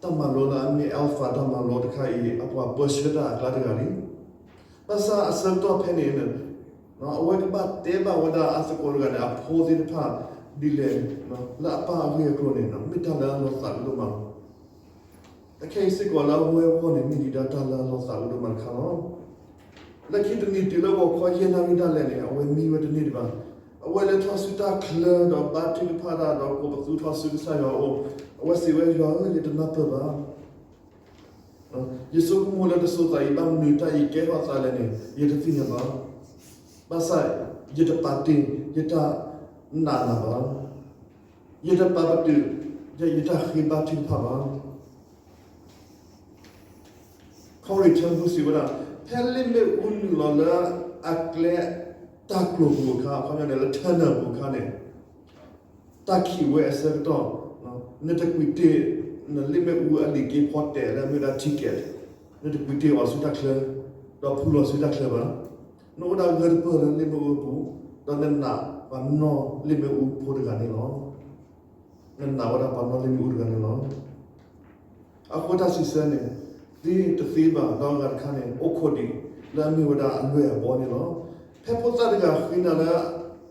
တၢ်မၤလိလၢအမ့ၢ် Alpha တၢ်မၤလိတခါအံၤ အပှၤပၢဆှၢတၢ်အကျါတဂၤလံ. ဘၣ်ဆၣ်အဆၢကတီၢ်ဖဲန့ၣ် အဝဲကဘၣ်တဲဘၣ်ဝဲဒၣ်အသကိးတဂၤန့ၣ် အဖိသ့ၣ်တဖၣ်ဒ်လဲၣ်, လၢအပၢ်အဂ့ၢ်အကျိၤန့ၣ် မ့ၢ်တၢ်လၢအလီၤသးဒိၣ်မးလီၤ. အခဲအံၤစ့ၢ်ကီးလၢအဝဲအဂီၢ်န့ၣ် မ့ၢ်ဒံးဒၣ်တၢ်လၢအလီၤသးဒိၣ်မးတခါလီၤ. လၢခံတနံၤတုၤလၢဂီၤခီယဲၢ်နၣ်ရံၣ်ဒၣ်လဲာ်န့ၣ် အဝဲမံဝဲတန့ၢ်ဒံးဘၣ်. အဝဲလဲၤထီၣ်ဆူတၢ်ချၢဒီးဘါထုကဖၣ်တၢ်ဒီး ကိးပသူထီၣ်ဆူကစၢ်ယွၤအအိၣ်, အဝဲစံးဝဲ ယွၤဧၢ, ယတနၢ်ပၢၢ်ဘၣ်. ယဆိကမိၣ်လၢတစိၤသးအံၤ ဘၣ်မနုၤတၢ်အံၤကဲထီၣ်သးလဲၣ်န့ၣ် ယတသ့ၣ်ညါဘၣ်. ဘၣ်ဆၣ် ယတပာ်တ့ၢ်ယတၢ်နာ်နၤဘၣ်. ယတပာ်ပတုာ် ယတၢ်ဃ့ဘါထုကဖၣ်ဘၣ်. ခီရံးထၢမူစံးဝဲဒၣ် ဖဲလ့ၣ်မ့ၣ်အူနုာ်လီၤလၢအကျဲတၢ်ကျိၤပူၤအခါ, အခီပညီန့ၣ် လၢ tunnel ပူၤအခါန့ၣ် တၢ်ခံးဝဲအဆၢကတီၢ်, နတကွံာ်တ့ၢ် နလ့ၣ်မ့ၣ်အူအလံာ်က့ဖီတဲာ်လၢအမ့ၢ်ဝဲဒၣ် ticket, နတကွံာ်တ့ၢ်အီၤဆူတၢ်ချၢ, ဒီးဖုလီၤဆူတၢ်ချၢဘၣ်. နအိၣ်ဒၣ်ဂၢၢ်တပၢၢ်လၢလ့ၣ်မ့ၣ်အူအပူၤ, ဒီးနနာ်ပှၤနီၣ်လ့ၣ်မ့ၣ်အူဖိတဂၤန့ၣ်လီၤ. နနာ်ဝဲဒၣ်ပှၤနီၣ်လ့ၣ်မ့ၣ်အူတဂၤန့ၣ်လီၤ. အဃိတၢ်စံးဆၢန့ၣ် သ့တသ့ဘၣ်, ဒီးအဂၤတခါန့ၣ် အိၣ်ခိးဒံး လၢအမ့ၢ်ဝဲဒၣ်အလွဲၢ်အဘီန့ၣ်လီၤ. ဖဲဖိသၣ်တဂၤဃ့နၤလၢ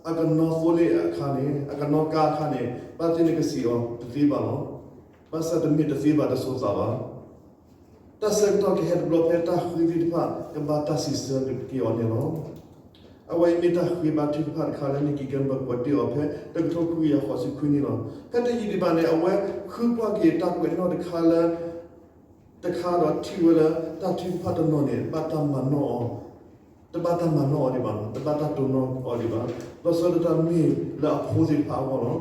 အကနီသိလ့ၣ်အခါန့ၣ်, အကနီကါအခါန့ၣ်, ဘၣ်သ့ၣ်နကစံးအီၤတသ့ဘၣ်လီၤ. ဘၣ်ဆၣ်တမ့ၢ်တသ့ဘၣ်တစိၤသးဘၣ်. တၢ်ဆၢကတီၢ်ကဟဲတဘျီဖဲတၢ်ဃ့သ့ၣ်တဖၣ် ကဘၣ်တၢ်စံးဆၢက့ၤအီၤန့ၣ်လီၤ. အဝဲအံၤမ့ၢ်တၢ်ဃ့ဘါထုကဖၣ်တခါလၢ Nicky Gumbel ကွဲးတ့ၢ်အီၤဖဲ တကထိခွံကယၤဃိးဆံခွံနံၣ်လီၤ. ဖဲတယံာ်ဒံးဘၣ်န့ၣ် အဝဲဃုကွၢ်က့ၤတၢ်ကွဲးနီၣ်တခါလၢ တခါဒီးထံၣ်ဝဲလၢတၢ်ထုကဖၣ်တနီၤန့ၣ် ဘၣ်တၢ်မၤနီၣ်အီၤ, တဘၣ်တၢ်မၤနီၣ်အီၤဒံးဘၣ်, တဘၣ်တၢ်တိၢ်နီၣ်အီၤဒံးဘၣ်, လီၤဆီဒၣ်တၢ်မ့ၢ်လၢအဖိသ့ၣ်တဖၣ်အဂီၢ်လီၤ.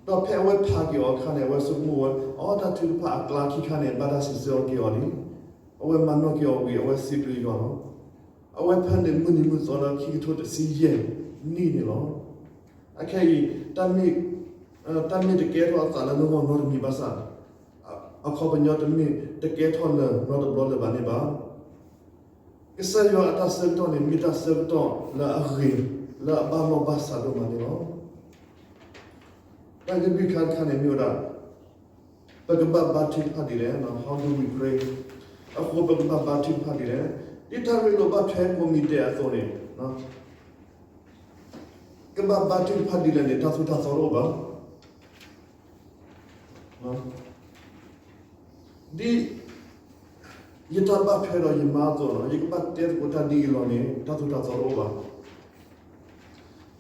ဒီးဖဲအဝဲဖးက့ၤအီၤအခါန့ၣ် အဝဲဆိကမိၣ်ဝဲ အတၢ်ထုကဖၣ်အကျါခံခါန့ၣ် ဘၣ်တၢ်စံးဆၢအီၤက့ၤအီၤလံ. အဝဲမၤနီၣ်က့ၤအီၤဝံၤ အဝဲစံးဘျုးယွၤလီၤ. အဝဲဖၢနုာ်မုၢ်နံၤမုၢ်သီလၢခံကထိတဆံယဲၢ်နံၣ်န့ၣ်လီၤ. အခဲအံၤ တၢ်မ့ၢ်တကဲထီၣ်အသးလၢနဂီၢ်နီတမံၤဘၣ်ဆၣ် အခီပညီတမ့ၢ်တကဲထီၣ်လၢၤနီတဘျီလၢၤဘၣ်န့ၣ်ဘၣ်. ကစၢ်ယွၤအတၢ်ဆၢကတီၢ်န့ၣ် မ့ၢ်တၢ်ဆၢကတီၢ်လၢအဂ့ၤ လၢအဘၣ်လီၢ်ဘၣ်စးဒိၣ်မးန့ၣ်လီၤ. တၢ်ဂ့ၢ်လွံၢ်ခါတခါန့ၣ်မ့ၢ်ဝဲဒၣ် ပကဘၣ်ဘါထုကဖၣ်ဒ်လဲၣ်, how do we pray? အဃိပကဘၣ်ဘါထုကဖၣ်ဒ်လဲၣ်. ဒ်တၢ်ရ့လိာ်ဘၣ်ထွဲကိးမံၤဒဲးအသိးန့ၣ် ကဘၣ်ဘါထုကဖၣ်ဒ်လဲၣ်န့ၣ် တၢ်သိၣ်တၢ်သီတအိၣ်ဘၣ်. ဒ်ယတၢ်ဘၣ်ထွဲဒီးယမါအသိးလီၤ. ယကဘၣ်တဲသကိးတၢ်ဒ်အံၤလီၤန့ၣ် တၢ်သိၣ်တၢ်သီတအိၣ်ဘၣ်.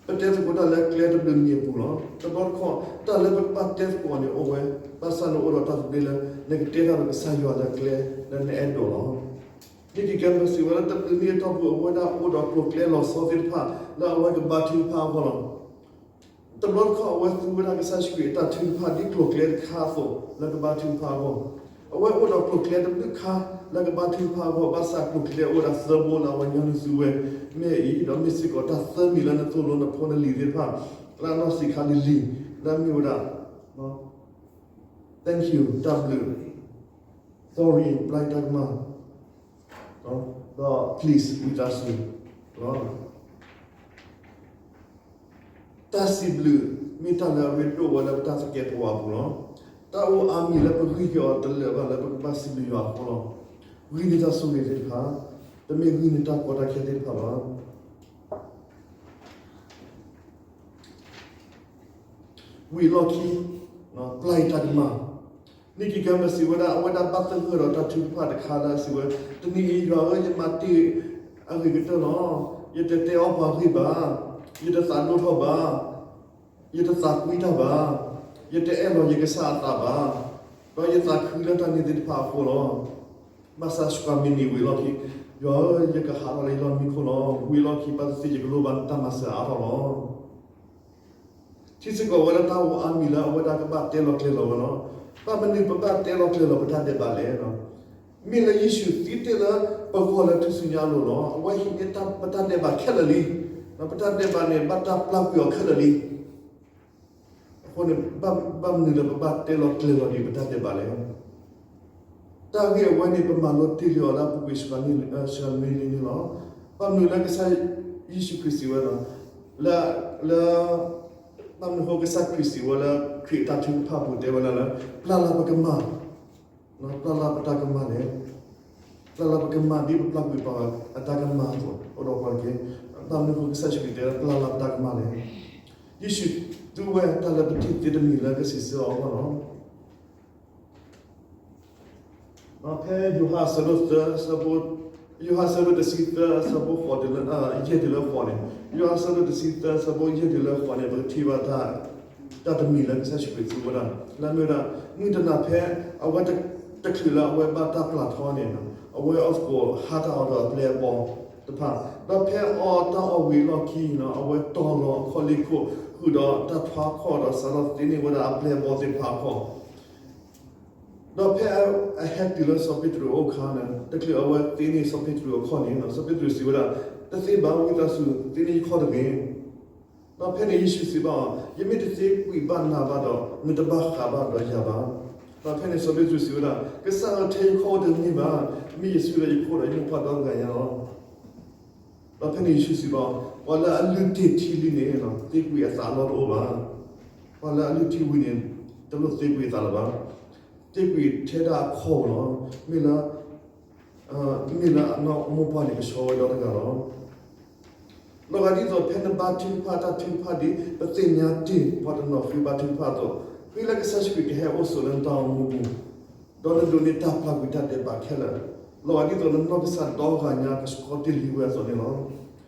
ပတဲသကိးတၢ်လၢကျဲတဘျုးမံၤအပူၤလီၤ. တဘျီတခီၣ် တၢ်လၢပကဘၣ်တဲသကိးန့ၣ်အိၣ်ဝဲ, ဘၣ်ဆၣ်နအိၣ်ဒီးတၢ်သဘျ့လၢ နကတဲတၢ်ဒီးကစၢ်ယွၤလၢကျဲလၢနအဲၣ်ဒိးလီၤ. လံာ်ကကဲပစံးဝဲလၢ တဘျုးနံၣ်အတီၢ်ပူၤ အဝဲဒၣ်အိၣ်ဒီးကျိၤကျဲလီၤဆီသ့ၣ်တဖၣ် လၢအဝဲကဘါထုကဖၣ်အဂီၢ်လီၤ. တဘျီတခီၣ် အဝဲသူဝဲဒၣ်ကစၢ်ယ့ၣ်ၡူးခရံာ်အတၢ်ထုကဖၣ် ဒ်ကျိၤကျဲတခါအသိး လၢကဘါထုကဖၣ်အဂီၢ်, အဝဲအိၣ်ဒီးကျိၤကျဲတဘျုးခါ လၢကဘါထုကဖၣ်အဂီၢ်, ဘၣ်ဆၣ်ကျိၤကျဲအိၣ်ဝဲဒၣ်သၢဘိလၢအဝဲညီနုၢ်သူဝဲ, မ့ၢ်အံၤ ဒီးမ့ၢ်စ့ၢ်ကီးတၢ်သၢမံၤလၢနသိၣ်လိနဖိနလံၤသ့ၣ်တဖၣ် လၢအနီၢ်ဆံးခါလံၤလံၤ လၢအမ့ၢ်ဝဲဒၣ် thank you တၢ်ဘျုး, sorry ပျၢ်ယတၢ်ကမၣ်, ဒီး please ဝံသးစူၤ တၢ်စံးဘျုး မ့ၢ်တၢ်လၢအရ့ဒိၣ်ဝဲလၢပတၢ်သကဲးပဝးအပူၤလီၤ. တၢ်အိၣ်အါမံၤလၢပဂံၢ်က့ၤအီၤတလၢာ်ဘၣ်လၢပကဘၣ်စံးဘျုးယွၤအဃိလီၤ. ဂံၢ်န့ၢ်တၢ်ဆိၣ်ဂ့ၤသ့ၣ်တဖၣ်, တမ့ၢ်ဂံၢ်န့ၢ်တၢ်ကီတၢ်ခဲသ့ၣ်တဖၣ်ဘၣ်. ဝံၤအလီၢ်ခံ ပျၢ်ယတၢ်ကမၣ်, လံာ်ကကဲပစံးဝဲဒၣ် အဝဲဒၣ်ဘၣ်သဂၢၢ်ဒီးတၢ်ထုကဖၣ်တခါလၢအစံးဝဲ, တနံၤအံၤယွၤဧၢ, ယမၤတ့ၢ်အဂ့ၤကတၢၢ်လီၤ. ယတတဲအီၣ်ပှၤဂ့ၢ်ဘၣ်, ယတသးဒိၣ်ထီၣ်ဘၣ်, ယတသးကွံတၢ်ဘၣ်, ယတအဲၣ်လီၤယကစၢ်အသးဘၣ်, ဒီးယသးခုလၢတၢ်န့ၣ်သ့ၣ်တဖၣ်အဃိလီၤ. ဘၣ်ဆၣ်စှၤမံးနံးဝံၤအလီၢ်ခံ, ယွၤဧၢ, ယကဟးထီၣ်လၢယလီၢ်မံခိၣ်လီၤ. ဝံၤအလီၢ်ခံ ဘၣ်သ့ၣ်သ့ၣ်ယကလိၣ်ဘၣ်နတၢ်မၤစၢၤအါထီၣ်လီၤ. ထံစ့ၢ်ကီးဝဲဒၣ်တၢ်အိၣ်အါမံၤလၢအဝဲဒၣ်ကဘၣ်တဲလီၤကျဲၤလီၤဝဲလီၤ. ဘၣ်မနုၤပဘၣ်တဲလီၤကျဲၤလီၤပတၢ်ဒဲးဘးလဲၣ်. မ့ၢ်လၢယ့ၣ်ၡူးသံတ့ၢ်လၢပဂီၢ်လၢထူၣ်စုညါအလိၤလီၤ. အဝဲဟံးန့ၢ်ပတၢ်ဒဲးဘးခဲလၢာ်လံ. ပတၢ်ဒဲးဘးန့ၣ် ဘၣ်တၢ်ပျၢ်ကွံာ်အီၤခဲလၢာ်လံ. အဃိန့ၣ် ဘၣ်မနုၤလၢပဘၣ်တဲလီၤကျဲၤလီၤဒံးပတၢ်ဒဲးဘးလဲၣ်. တၢ်ဂ့ၢ်အဝဲန့ၣ် ပမၤလိတ့ၢ်လံအီၤလၢအပူၤကွံာ်စှၤမံးနံးလံန့ၣ်လီၤ. ဘၣ်မနုၤလၢကစၢ်ယ့ၣ်ၡူးခရံာ်စံးဝဲလီၤ, လၢ လၢ ဘၣ်မနုၤဃိကစၢ်ခရံာ်စံးဝဲလၢ ခရံာ်အတၢ်ထုကဖၣ်အပူၤတဲဝဲဒၣ်လၢ ပျၢ်လၢ်ပကမၢ်, ပျၢ်လၢ်ပတၢ်ကမၢ်န့ၣ်, ပျၢ်လၢ်ပကမၢ်ဒ်ပပျၢ်ကွံာ်ပှၤအတၢ်ကမၢ်အသိး အိၣ်ဒီးပှၤတက့ၢ်. ဘၣ်မနုၤဃိကစၢ်ယ့ၣ်ၡူးခရံာ်တဲလၢပျၢ်လၢ်ပတၢ်ကမၢ်လဲၣ်. ယ့ၣ်ၡူးသူဝဲတၢ်လၢပထံၣ်သ့တမံၤလၢကစံးဆၢအီၤအဂီၢ်လီၤ. ဖဲယိၤဟၣ်အဆၢဒိၣ်သၢ, ယိၤဟၣ်အဆၢဒိၣ်တဆံသၢ အဆၢဖိဃိးတုၤလၢ ယဲၢ်တုၤလၢဃိးန့ၣ်, ယိၤဟၣ်အဆၢဒိၣ်တဆံသၢ အဆၢဖိယဲၢ်တုၤလၢဃိးန့ၣ် ပကထံၣ်ဘၣ်တၢ် တၢ်တမံၤလၢကစၢ်ယ့ၣ်ၡူးခရံာ်သူဝဲဒၣ်, လၢအမ့ၢ်ဝဲဒၣ် မုၢ်တနၤဖဲအဝဲတချုးလၢအဝဲဘၣ်တၢ်ပျၢ်ထီန့ၣ်, အဝဲအီၣ်သကိးဟါတၢ်အီၣ်ဒီးအပျဲၢ်အဘီၣ်တဖၣ်, ဒီးဖဲအီၣ်တၢ်အီၣ်ဝံၤအလီၢ်ခံန့ၣ် အဝဲတီၢ်လီၤအခီၣ်လ့ၢ်ခိၣ် ဃုာ်ဒီးတၢ်ထွါခီၣ်ဒီးစးထီၣ်သ့န့ၢ်ဝဲဒၣ်အပျဲၢ်အဘီၣ်သ့ၣ်တဖၣ်အခီၣ် ဒီးဖဲအဟဲတုၤလၢစီၤပ့းတရူးအအိၣ်အခါန့ၣ် တချုးအဝဲသ့န့ၢ်စီၤပ့းတရူးအခီၣ်န့ၣ် စီၤပ့းတရူးစံးဝဲဒၣ်, တသ့ဘၣ် ဝံသးစူၤ သ့န့ၢ်ယခီၣ်တဂ့ၤ. ဒီးဖဲန့ၣ်ယ့ၣ်ၡူးစံးဘၣ်အီၤ, ယမ့ၢ်တသ့ကွံာ်ဘၣ်နၤဘၣ်ဒီး နတဘၣ်ဃးဘၣ်ဒီးယၤဘၣ်. ဒီးဖဲန့ၣ်စီၤပ့းတရူးစံးဝဲဒၣ်, ကစၢ်ဧၢ, ထဲယခီၣ်အိၣ်တမ့ၢ်ဘၣ်, မ့ၢ်ယစုဒီးယဖိဒီးယမိၢ်ပၢ်ဒီတဂၤညါလီၤ. ဒီးဖဲန့ၣ်ယ့ၣ်ၡူးစံးဘၣ်အီၤ, ပှၤလၢအလုၢ်တ့ၢ်ထံလံန့ၣ် သ့ကွံာ်အသးအလီၢ်တအိၣ်ဘၣ်. ပှၤလၢအလုၢ်ထံဝံၤန့ၣ် တလိၣ်သ့ကွံာ်အသးလၢၤဘၣ်. သ့ကွံာ်ထဲဒၣ်အခီၣ်လီၤ. မ့ၢ်လၢ မ့ၢ်လၢအနီၢ်မိၢ်ပှၢ်န့ၣ် ကဆှီဝဲဒီတဂၤလီၤ. လီၤဂာ်ဒ်သိးဖဲနဘါထုကဖၣ်တၢ်ထုကဖၣ်ဒ် ပသ့ၣ်ညါတ့ၢ်ပှၤတနီၤဃ့ဘါထုကဖၣ်အသိး, ဃ့လၢကစၢ်ယ့ၣ်ၡူးခရံာ်ကဟဲအိၣ်ဆိးလၢနတၢ်အိၣ်မူပူၤ, ဒီးနဒိးန့ၢ်တၢ်ပျၢ်ကွံာ်တၢ်ဒဲးဘးခဲလၢာ်, လီၤဂာ်ဒ်သိးနနီၢ်ကစၢ်ဒီဂၤညါကဆှီတ့ၢ်လံဝဲအသိးန့ၣ်လီၤ. တလိၣ်လၢနကဘၣ်လုၢ်ထံအသီ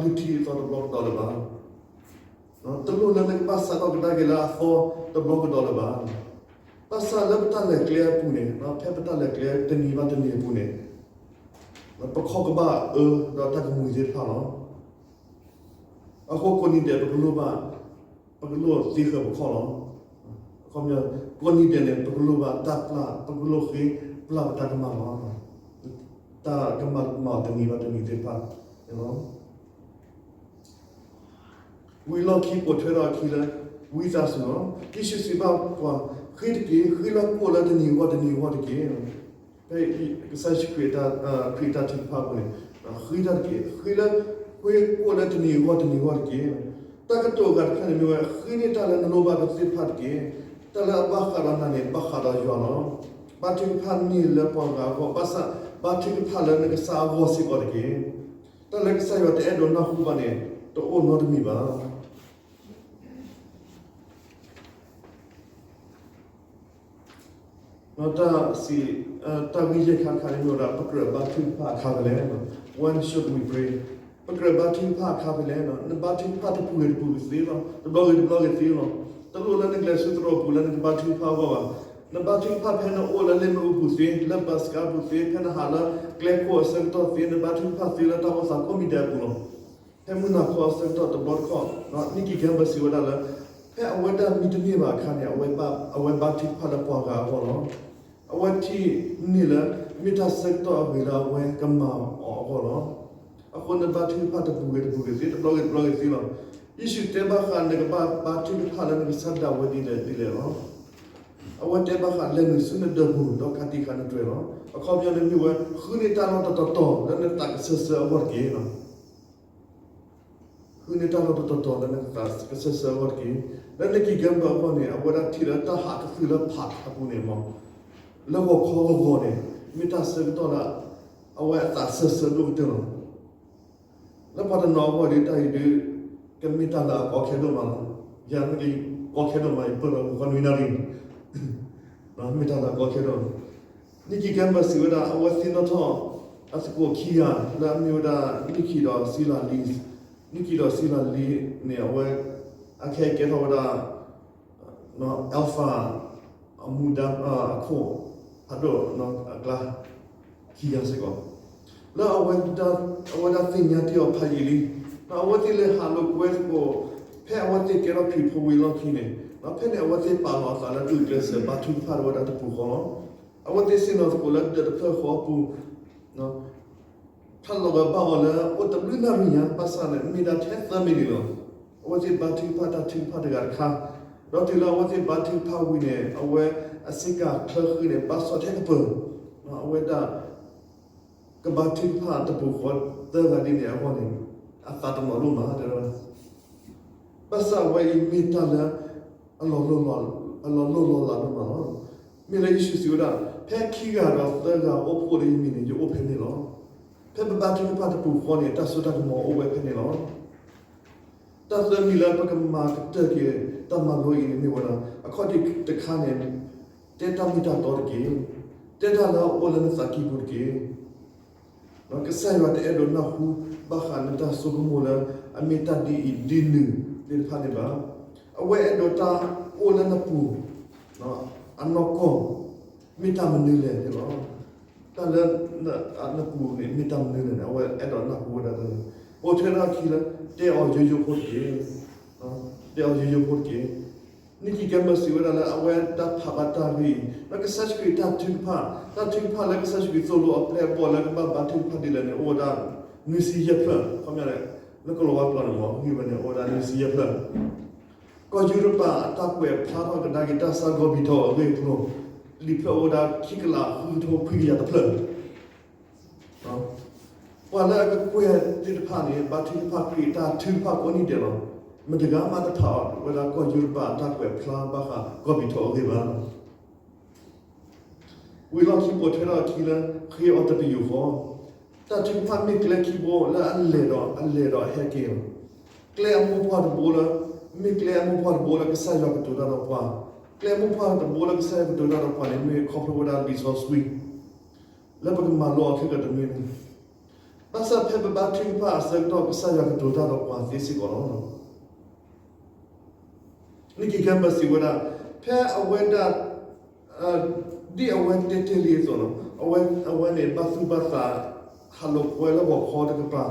တဘျီကဒီးလၢၤဘၣ်. တလိၣ်လၢနကဘၣ်စးထီၣ်ကဒါက့ၤလၢအသီတဘျီကဒီးလၢၤဘၣ်. ဘၣ်ဆၣ်လၢပတၢ်လဲၤကျဲအပူၤန့ၣ်, ဖဲပတၢ်လဲၤကျဲတနံၤဘၣ်တနံၤအပူၤန့ၣ်, ပခီၣ်ကဘၣ်အၢဒီးတၢ်ကမှံၤသ့ၣ်တဖၣ်လီၤ. အဃိကိးနံၤဒဲး ပကလိၣ်ဘၣ်, ပကလိၣ်သ့ဃၢၤပခီၣ်လီၤ. ကိးနံၤဒဲးန့ၣ် ပကလိၣ်ဘၣ်တၢ်ပျၢ်, ပကလိၣ်ဃ့ပျၢ်ပတၢ်ကမၣ်လီၤ. တၢ်ကမၣ်မၤအီၤတနံၤဘၣ်တနံၤသ့ၣ်တဖၣ်န့ၣ်လီၤ. ဝံၤလီၢ်ခံပိာ်ထွဲထီၣ်အခံလၢ ဝံသးစူၤလီၤ. ယ့ၣ်ၡူးစံးဘၣ်ပှၤ, ဃ့တက့ၢ်, ဃ့လၢကိၣ်လၢတနံၤအဂီၢ်တနံၤအဂီၢ်တက့ၢ်. ဖဲကစၢ်ယ့ၣ်ၡူးခရံာ်အတၢ်, ခရံာ်အတၢ်ထုကဖၣ်အပူၤန့ၣ်, ဃ့တၢ်တက့ၢ်, ဃ့လၢ, ဃ့ကိၣ်လၢတနံၤအဂီၢ်တနံၤအဂီၢ်တက့ၢ်. တၢ်ကတိၤအဂၤတဖျၢၣ်န့ၣ်မ့ၢ်ဝဲ ဃုန့ၢ်တၢ်လၢနလိၣ်ဘၣ်တသ့ၣ်တဖၣ်တက့ၢ်. တၢ်လၢအဘၣ်ဃးဒီးနၤန့ၣ် ဘၣ်ဃးဒီးယွၤလီၤ. ဘါထုကဖၣ်န့ၢ်လၢပှၤဂၤအဂီၢ်, ဘၣ်ဆၣ် ဘါထုကဖၣ်လၢနကစၢ်အဂီၢ်စ့ၢ်ကီးတက့ၢ်. တၢ်လၢကစၢ်ယွၤတအဲၣ်ဒိးနၢ်ဟူဘၣ်န့ၣ် တအိၣ်နီတမံၤဘၣ်. တၢ်စံး, တၢ်ဂ့ၢ်ယဲၢ်ခါတခါန့ၣ်မ့ၢ်ဝဲဒၣ် ပကြၢးဘါထုကဖၣ်အခါဖဲလဲၣ်. When should we pray? ပကြၢးဘါထုကဖၣ်အခါဖဲလဲၣ်. နဘါထုကဖၣ်တပူၤဂ့ၤတပူၤဂ့ၤသ့လီၤ, တဘျီဂ့ၤတဘျီဂ့ၤသ့လီၤ. တလိၣ်လၢနကျဲၤဆူသရိာ်ပူၤလၢနကဘါထုကဖၣ်အဂီၢ်ဘၣ်. နဘါထုကဖၣ်ဖဲနအိၣ်လၢလ့ၣ်မ့ၣ်အူပူၤသ့, လၢဘၣ်စကါပူၤသ့, ဖဲနဟးလၢကျဲခိၣ်အဆၢကတီၢ်သ့, နဘါထုကဖၣ်သ့လၢတၢ်အိၣ်သးကိးမံၤဒဲးအပူၤလီၤ. ဖဲမုၢ်နၤခီအဆၢကတီၢ်တဘျီတခီၣ်, Nikki Campbell စံးဝဲဒၣ်လၢ ဖဲအဝဲဒၣ်မ့ၢ်တန့ၢ်ဘၣ်အခါန့ၣ် အဝဲဘါထုကဖၣ်လၢပှၤဂၤအဂီၢ်လီၤ. အဝဲထံၣ်န့ၢ်လၢ မ့ၢ်တၢ်ဆၢကတီၢ်အဂ့ၤလၢအဝဲကမၤအီၤအဂီၢ်လီၤ. အဃိနဘါထုကဖၣ်တပူၤဂ့ၤတပူၤဂ့ၤသ့, တဘျီဂ့ၤတဘျီဂ့ၤသ့လီၤ. ယ့ၣ်ၡူးတဲဘၣ်ဃးနကဘၣ်ဘါထုကဖၣ်လၢနကစၢ်ဒၣ်ဝဲဒ်လဲၣ်ဒ်လဲၣ်လီၤ. အဝဲတဲဘၣ်ဃးလဲၤနုာ်ဆူနဒၢးပူၤ ဒီးခးတံာ်ဃာ်နတြဲၤလီၤ. အခီပညီန့ၣ်မ့ၢ်ဝဲ ဃုန့ၢ်တၢ်လီၢ်တတီၤတီၤလၢနသးကစၢၢ်ဆၢအဂီၢ်တက့ၢ်. ဃုန့ၢ်တၢ်လီၢ်တတီၤတီၤလၢနသးကစၢၢ်ဆၢအဂီၢ်တက့ၢ်. လၢ Nikki Campbell အဂီၢ်န့ၣ် အဝဲဒၣ်ထံၣ်လၢတၢ်ဟးကသုၣ်လၢဖးအပူၤန့ၣ်မ့ၢ် လၢဂီၤခီဂီၤဂီၤန့ၣ် မ့ၢ်တၢ်ဆၢကတီၢ်လၢ အဝဲအသးစၢၢ်ဆၢဒိၣ်ကတၢၢ်လီၤ. လၢပှၤတနီၤအဂီၢ်ဒီး တၢ်အံၤဒုး ကမ့ၢ်တၢ်လၢအကီခဲဒိၣ်မးလီၤ. ယၤမ့ၢ်ကီခဲဒိၣ်မး ယပၢၢ်လီၤဂီၤခီနွံနၣ်ရံၣ်န့ၣ် မ့ၢ်တၢ်လၢအကီခဲဒိၣ်လီၤ. Nikki Campbell စံးဝဲဒၣ် အဝဲသ့ၣ်နီၣ်ထီၣ် အသကိးခံဂၤ လၢအမ့ၢ်ဝဲဒၣ် Nikki ဒီး Sila Lee, Nikki ဒီး Sila Lee န့ၣ် အဝဲ အခဲအံၤကဲထီၣ်ဝဲဒၣ် Alpha အမူဒါ အခိၣ်ဖးဒိၣ်အကျါ ခံဂၤစ့ၢ်ကီး လၢအဝဲဒၣ်သ့ၣ်ညါတ့ၢ်အီၤဖးယံာ်လံ. ဒီးအဝဲသ့ၣ်လဲၤဟးလိာ်ကွဲသကိး ဖဲအဝဲသ့ၣ်ကဲထီၣ်ခရံာ်ဖိဝံၤအလီၢ်ခံန့ၣ် ဒီးဖဲန့ၣ်အဝဲသ့ၣ်ပာ်လီၤအသးလၢဒုးကျဲးစၢးဘါထုကဖၣ်ဝဲဒၣ်တပူၤဃီလီၤ. အဝဲသ့ၣ်ဆ့ၣ်နီၤသကိးလၢဒၢးတဖျၢၣ်ဃီအပူၤ ဖးလီၤဂာ်ဘၣ်အီၤလၢအိၣ်တဘျုးနၣ်ရံၣ်ညါ ဘၣ်ဆၣ်န့ၣ် မ့ၢ်ဒၣ်ထဲသၢမံးနံးလီၤ. အဝဲသ့ၣ်ဘါထုကဖၣ်တၢ်ထုကဖၣ်တဂၤတခါ, ဒီးတုၤလၢအဝဲသ့ၣ်ဘါထုကဖၣ်ဝံၤန့ၣ် အဝဲအဆ့ကၤချၢဃံန့ၣ် ဘၣ်ဆီၣ်ထဲကပၢၤ, အဝဲဒၣ် ကဘါထုကဖၣ်တပူၤဃီသၢဂၤဒ်န့ၣ်အဂီၢ်န့ၣ် အသးတမံၤဒိၣ်မးတဲဝဲဒၣ် ဘၣ်ဆၣ်အဝဲအံၤမ့ၢ်တၢ်လၢ အလီၤလိၢ်လီၤလးဒိၣ်မးလီၤ. မ့ၢ်လၢယ့ၣ်ၡူးစံးဝဲဒၣ် ဖဲခံဂၤဒီးသၢဂၤအိၣ်ဖှိၣ်လၢယမံၤန့ၣ် ယအိၣ်ဖဲန့ၣ်လီၤ. ဖဲပဘါထုကဖၣ်တပူၤဃီန့ၣ် တၢ်စိတၢ်ကမီၤအိၣ်ဝဲဖဲန့ၣ်လီၤ. တၢ်သၢမံၤလၢပကမၤကတၢၢ်က့ၤတၢ်မၤလိအံၤန့ၣ်မ့ၢ်ဝဲဒၣ် အခီၣ်ထံးတခါန့ၣ် တဲတၢ်မ့ၢ်တၢ်တီတက့ၢ်. တဲတၢ်လၢအအိၣ်လၢနသးကံၢ်ပူၤတက့ၢ်. ကစၢ်ယွၤတအဲၣ်ဒိးနၢ်ဟူဘၣ်ဃးနတၢ်ဆိကမိၣ်လၢ အမ့ၢ်တၢ်ဒ်အံၤဒ်နုၤသ့ၣ်တဖၣ်န့ၣ်ဘၣ်. အဝဲအဲၣ်ဒိးတၢ်အိၣ်လၢနပူၤ အနီၢ်ကီၢ် မ့ၢ်တၢ်မနုၤလဲၣ်န့ၣ်လီၤ. တၢ်လၢ နပူၤန့ၣ် မ့ၢ်တၢ်မနုၤလဲၣ်န့ၣ် အဝဲအဲၣ်ဒိးနၢ်ဟူဝဲဒၣ်လၢ ပိာ်ထွဲထီၣ်အခံလၢ တဲအီၤယိယိဖိတက့ၢ်. တဲအီၤယိယိဖိတက့ၢ်. Nikki Campbell စံးဝဲဒၣ်လၢအဝဲတၢ်ဖးဘၣ်တၢ်ဂ့ၢ် လၢကစၢ်ယ့ၣ်ၡူးခရံာ်တၢ်ထုကဖၣ်, တၢ်ထုကဖၣ်လၢကစၢ်ယ့ၣ်ၡူးခရံာ်သိၣ်လိအပျဲၢ်အဘီၣ်လၢကဘၣ်ဘါထုကဖၣ်ဒ်လဲၣ်န့ၣ် အိၣ်ဝဲဒၣ်နွံဆံယဲၢ်ဖျၢၣ်, ခီပညီန့ၣ် လၢကလီၤဝါကျိာ်န့ၣ်မ့ၢ်ဂ့ၢ်ဝဲန့ၣ် အိၣ်ဝဲဒၣ်နွံဆံယဲၢ်ဖျၢၣ်. ကီၢ်ယူရပၤအတၢ်ကွဲးဖျါထီၣ်ကဒါက့ၤတၢ်ဆါဂီၤဘံၣ်ထီၣ်အဂ့ၢ်အကျိၤ လံာ်ဖျၢၣ်အိၣ်ဝဲဒၣ်ခံကလးဃုကထိခွံကယၤတဖျၢၣ် ပှၤလၢအကကွဲၢ်သ့ၣ်တဖၣ်န့ၣ် ဘါထုကဖၣ်ခရံာ်အတၢ်ထုကဖၣ်ကိးနံၤဒဲးလီၤ. မတဂၤမးတဖးအီၤဝဲဒၣ်ကီၢ်ယူရပၤအတၢ်ကွဲးဖျါဘၣ်ဃးကီၢ်ဘံၣ်ထီၣ်အဂ့ၢ်ဘၣ်. ဝံၤလီၢ်ခံပိာ်ထွဲထီၣ်အခံလၢ ဃ့အီၤတပယူာ်ဃီ, တၢ်ထုကဖၣ်မ့ၢ်ကျဲခံဘိလၢအလဲၤဒီးအလဲၤဒီးအဟဲက့ၤလီၤ. ကျဲအမိၢ်ပှၢ်တဘိလၢ မ့ၢ်ကျဲအမိၢ်ပှၢ်တဘိလၢကစၢ်ယွၤကတိၤတၢ်ဒီးပှၤ, ကျဲအမိၢ်ပှၢ်တဘိလၢကစၢ်ယွၤကတိၤတၢ်ဒီးပှၤန့ၣ် မ့ၢ်ခီဖျိဝဲဒၣ်လံာ်စီဆှံ လၢပကမၤလိအီၤခဲကတနွံန့ၣ်, ဘၣ်ဆၣ်ဖဲပဘါထုကဖၣ်အဆၢကတီၢ် ကစၢ်ယွၤကတိၤတၢ်ဒီးပှၤသ့စ့ၢ်ကီးလီၤ. Nikki Campbell စံးဝဲဒၣ် ဖဲအဝဲဒၣ် ဒ်အဝဲတဲတဲလံအသိးလီၤ. အဝဲန့ၣ် ဘၣ်သူၣ်ဘၣ်သး ဟးလိာ်ကွဲလၢဂီၤခီတကပၤ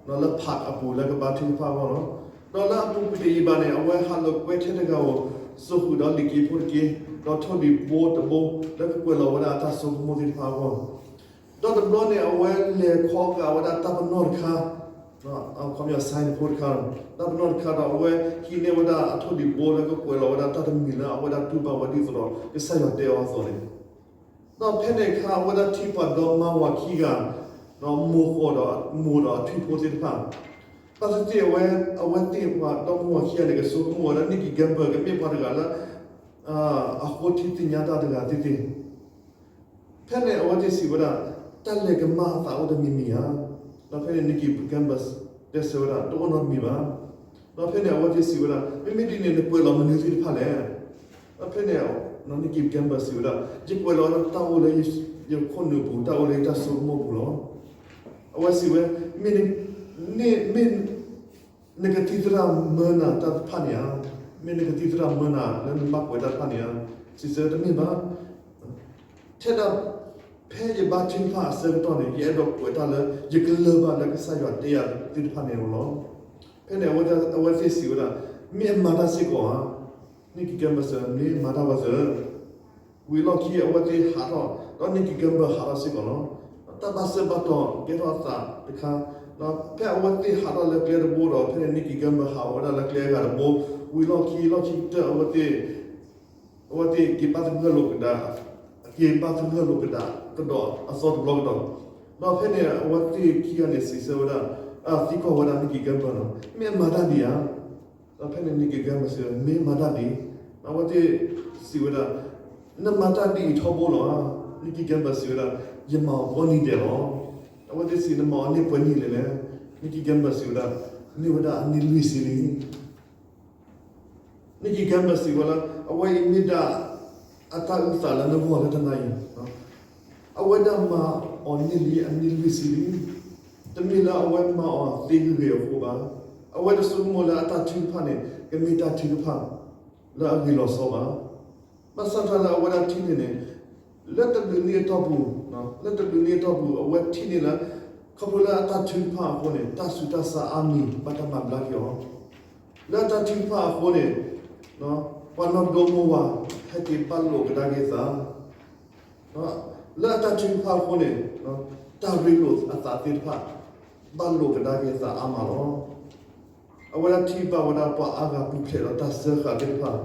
လၢ park အပူၤလၢကဘါထုကဖၣ်အဂီၢ်လီၤ. ဒီးလၢအပူၤကွံာ်တယံာ်ဘၣ်န့ၣ် အဝဲဟးလိာ်ကွဲထဲတဂၤဧိၤ စိာ်ဃုာ်ဒီးလံာ်က့ဖိတက့ၢ်, ဒီးထိၣ်ဒံးဘိတဘိ လၢကကွဲးလီၤဝဲဒၣ်အတၢ်ဆိကမိၣ်သ့ၣ်တဖၣ်အဂီၢ် ဒီးတဘျီန့ၣ် အဝဲလဲၤခီဃာ်ဝဲဒၣ်တၢ်ပနီၣ်တခါ, ခီပညီ sign ဖိတခါ, တၢ်ပနီၣ်တခါဒီး အဝဲဟံးန့ၢ်ဝဲဒၣ်အထိၣ်ဒံးဘိလၢကကွဲးလီၤဝဲဒၣ်တၢ်တမံၤလၢအဝဲဒၣ်တူၢ်ဘၣ်ဝဲဒ်သိးဒီး ကစၢ်ယွၤတဲအီၤအသိးန့ၣ်, ဒီးဖဲန့ၣ်အခါ အဝဲဒၣ်ထံၣ်ပှၤဒီမါဝၤခံဂၤ, ဒီးမိၢ်ဃီဒီးမိၢ်ဒီးအထွံၣ်ဖိသ့ၣ်တဖၣ် ဘၣ်သ့ၣ်သ့ၣ်အဝဲ, အဝဲသ့ၣ်ပှၤဒီမါဝၤခံဂၤန့ၣ် ကဆိကမိၣ်ဝဲဒၣ် Nicky Gamble ကမ့ၢ်ပှၤတဂၤလၢ အဃိထံသ့ၣ်ညါတၢ်တဂၤသ့ၣ်သ့ၣ်. ဖဲန့ၣ်အဝဲသ့ၣ်စံးဝဲဒၣ် တၢ်လဲၤကမၣ်အသးအိၣ်တမံၤမံၤဧါ. ဒီးဖဲန့ၣ် Nicky Gamble တဲဆၢဝဲဒၣ် တအိၣ်နီတမံၤဘၣ်. ဒီးဖဲန့ၣ်အဝဲသ့ၣ်စံးဝဲဒၣ် မ့မ့ၢ်ဒ်န့ၣ် နကွဲးလီၤမနုၤသ့ၣ်တဖၣ်လဲၣ်. ဒီးဖဲန့ၣ် Nicky Gamble စံးဝဲဒၣ် ယကွဲးလီၤတၢ်အိၣ်လၢယခိၣ်နူာ်ပူၤ တၢ်အိၣ်လၢယတၢ်ဆိကမိၣ်ပူၤလီၤ. အဝဲစံးဝဲ မ့ၢ်, မ့ၢ်နကသံၣ်သရၣ်မၢနၤတၢ်တဖၣ်န့ၣ်ဧါ. မ့ၢ်နကသံၣ်သရၣ်မၢနၤလၢနဘၣ်ကွဲးတၢ်တဖၣ်န့ၣ်ဧါ. စံးဆၢတမ့ၢ်ဘၣ်. ထဲဒၣ် ဖဲယဘါထုကဖၣ်အဆၢကတီၢ်န့ၣ် ယအဲၣ်ဒိးကွဲးတၢ်လၢယကလၢၤဘၣ်လၢကစၢ်ယွၤတဲယၤသ့ၣ်တဖၣ်န့ၣ်လီၤ. ဖဲန့ၣ် အဝဲသ့ၣ်စံးဝဲဒၣ် မ့ၢ်အမၤတၢ်စ့ၢ်ကီးဧါ. Nicky Gamble စံး မ့ၢ်မၤတၢ်ဘၣ်စၢၤ. ဝံၤလီၢ်ခံအဝဲသ့ၣ်ဟးထီၣ် ဒီး Nicky Gamble ဟးထီၣ်စ့ၢ်ကီးလီၤ. တၢ်ဘၣ်စၢၤဘၣ်တီၤကဲထီၣ်အသးတခါ, ဒီးဖဲအဝဲသ့ၣ်ဟးထီၣ်လၢကျဲတဘိဒီး ဖဲန့ၣ် Nicky Gamble ဟးဝဲဒၣ်လၢကျဲအဂၤတဘိ, ဝံၤလီၢ်ခံ လီၢ်ခံကတၢၢ်အဝဲသ့ၣ် အဝဲသ့ၣ်က့ၤဘါသဂၢၢ်လိာ်ကဒါ, က့ၤဘါသဂၢၢ်လိာ်ကဒါကဒီးအသီတဘျီကဒီး, ဒီးဖဲန့ၣ် အဝဲသ့ၣ်ခံဂၤန့ၣ်စံးဆၢဝဲဒၣ်, သံကွၢ်ဝဲဒၣ် Nicky Gamble နီၤ, မ့ၢ်အမၤတၢ်ဒ်ဧါ. ဒီးဖဲန့ၣ် Nicky Gamble စံး မ့ၢ်မၤတၢ်ဒ်, အဝဲသ့ၣ်စံးဝဲဒၣ်, နမၤတၢ်ဒ်အံၤထီဘိလီၤ. Nicky Gamble စံးဝဲဒၣ်, ယမၤအီၤပှဲၤနံၣ်ဒဲးလီၤ. အဝဲသ့ၣ်စံး နမၤအီၤန့ၢ်ပှဲၤနံၣ်လဲၣ်လဲၣ်. Nicky Gamble စံးဝဲဒၣ်, န့ၢ်ဝဲဒၣ်အနံၣ်လွံၢ်ဆံလံ. Nicky Gamble စံးဝဲလၢ အဝဲအံၤမ့ၢ်ဒၣ်အတၢ်အုၣ်သးလၢနဂီၢ်လၢတနၤအံၤ, အဝဲဒၣ်မၤအီၤန့ၢ်လံအနံၣ်လွံၢ်ဆံလံ. တမ့ၢ်လၢအဝဲမၤအီၤသ့ဂ့ၤဂ့ၤအဃိဘၣ်. အဝဲတဆိကမိၣ်လၢအတၢ်ထုကဖၣ်န့ၣ် ကမ့ၢ်တၢ်ထုကဖၣ်လၢအဂ့ၤလီၤဆီဘၣ်. ဘၣ်ဆၣ်တၢ်လၢအဝဲဒၣ်ထံၣ်န့ၢ်န့ၣ်, လၢတဘျုးနံၣ်အတီၢ်ပူၤ, လၢတဘျုးနံၣ်အတီၢ်ပူၤ အဝဲထံၣ်န့ၢ်လၢ ခီဖျိလၢအတၢ်ထုကဖၣ်အဃိန့ၣ် တၢ်ဆူးတၢ်ဆါအါမံၤဘၣ်တၢ်မၤဘျါက့ၤအီၤ, လၢအတၢ်ထုကဖၣ်အဃိန့ၣ် ပှၤနီၢ်ဒိမိၢ်ဝၤ ဟဲက့ၤဘၣ်လိာ်ကဒါက့ၤအသး, လၢအတၢ်ထုကဖၣ်အဃိန့ၣ် တၢ်ရ့လိာ်အသးသ့ၣ်တဖၣ် ဘၣ်လိာ်ကဒါက့ၤအသးအါမးလီၤ. အဝဲဒၣ်ထံၣ်ဘၣ်ဝဲဒၣ်ပှၤအါဂၤပူၤဖျဲးဒီးတၢ်စၢဃာ်သ့ၣ်တဖၣ်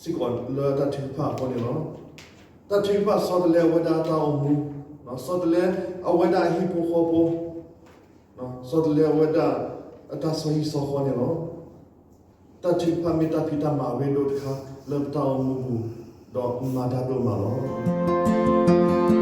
စ့ၢ်ကီးလၢတၢ်ထုကဖၣ်အဃိန့ၣ်လီၤ. တၢ်ထုကဖၣ်ဆီတလဲအဝဲဒၣ်အတၢ်အိၣ်မူ, ဆီတလဲအဝဲဒၣ်အဟံၣ်ဖိဃီဖိ, ဆီတလဲအဝဲဒၣ်အတၢ်ဆီဟံၣ်ဆီဃီန့ၣ်လီၤ. တၢ်ထုကဖၣ်မ့ၢ်တၢ်ဖံးတၢ်မၤအရ့ဒိၣ်တခါလၢပတၢ်အိၣ်မူပူၤ, ဒီးမၤတၢ်ဒိၣ်မးလီၤ.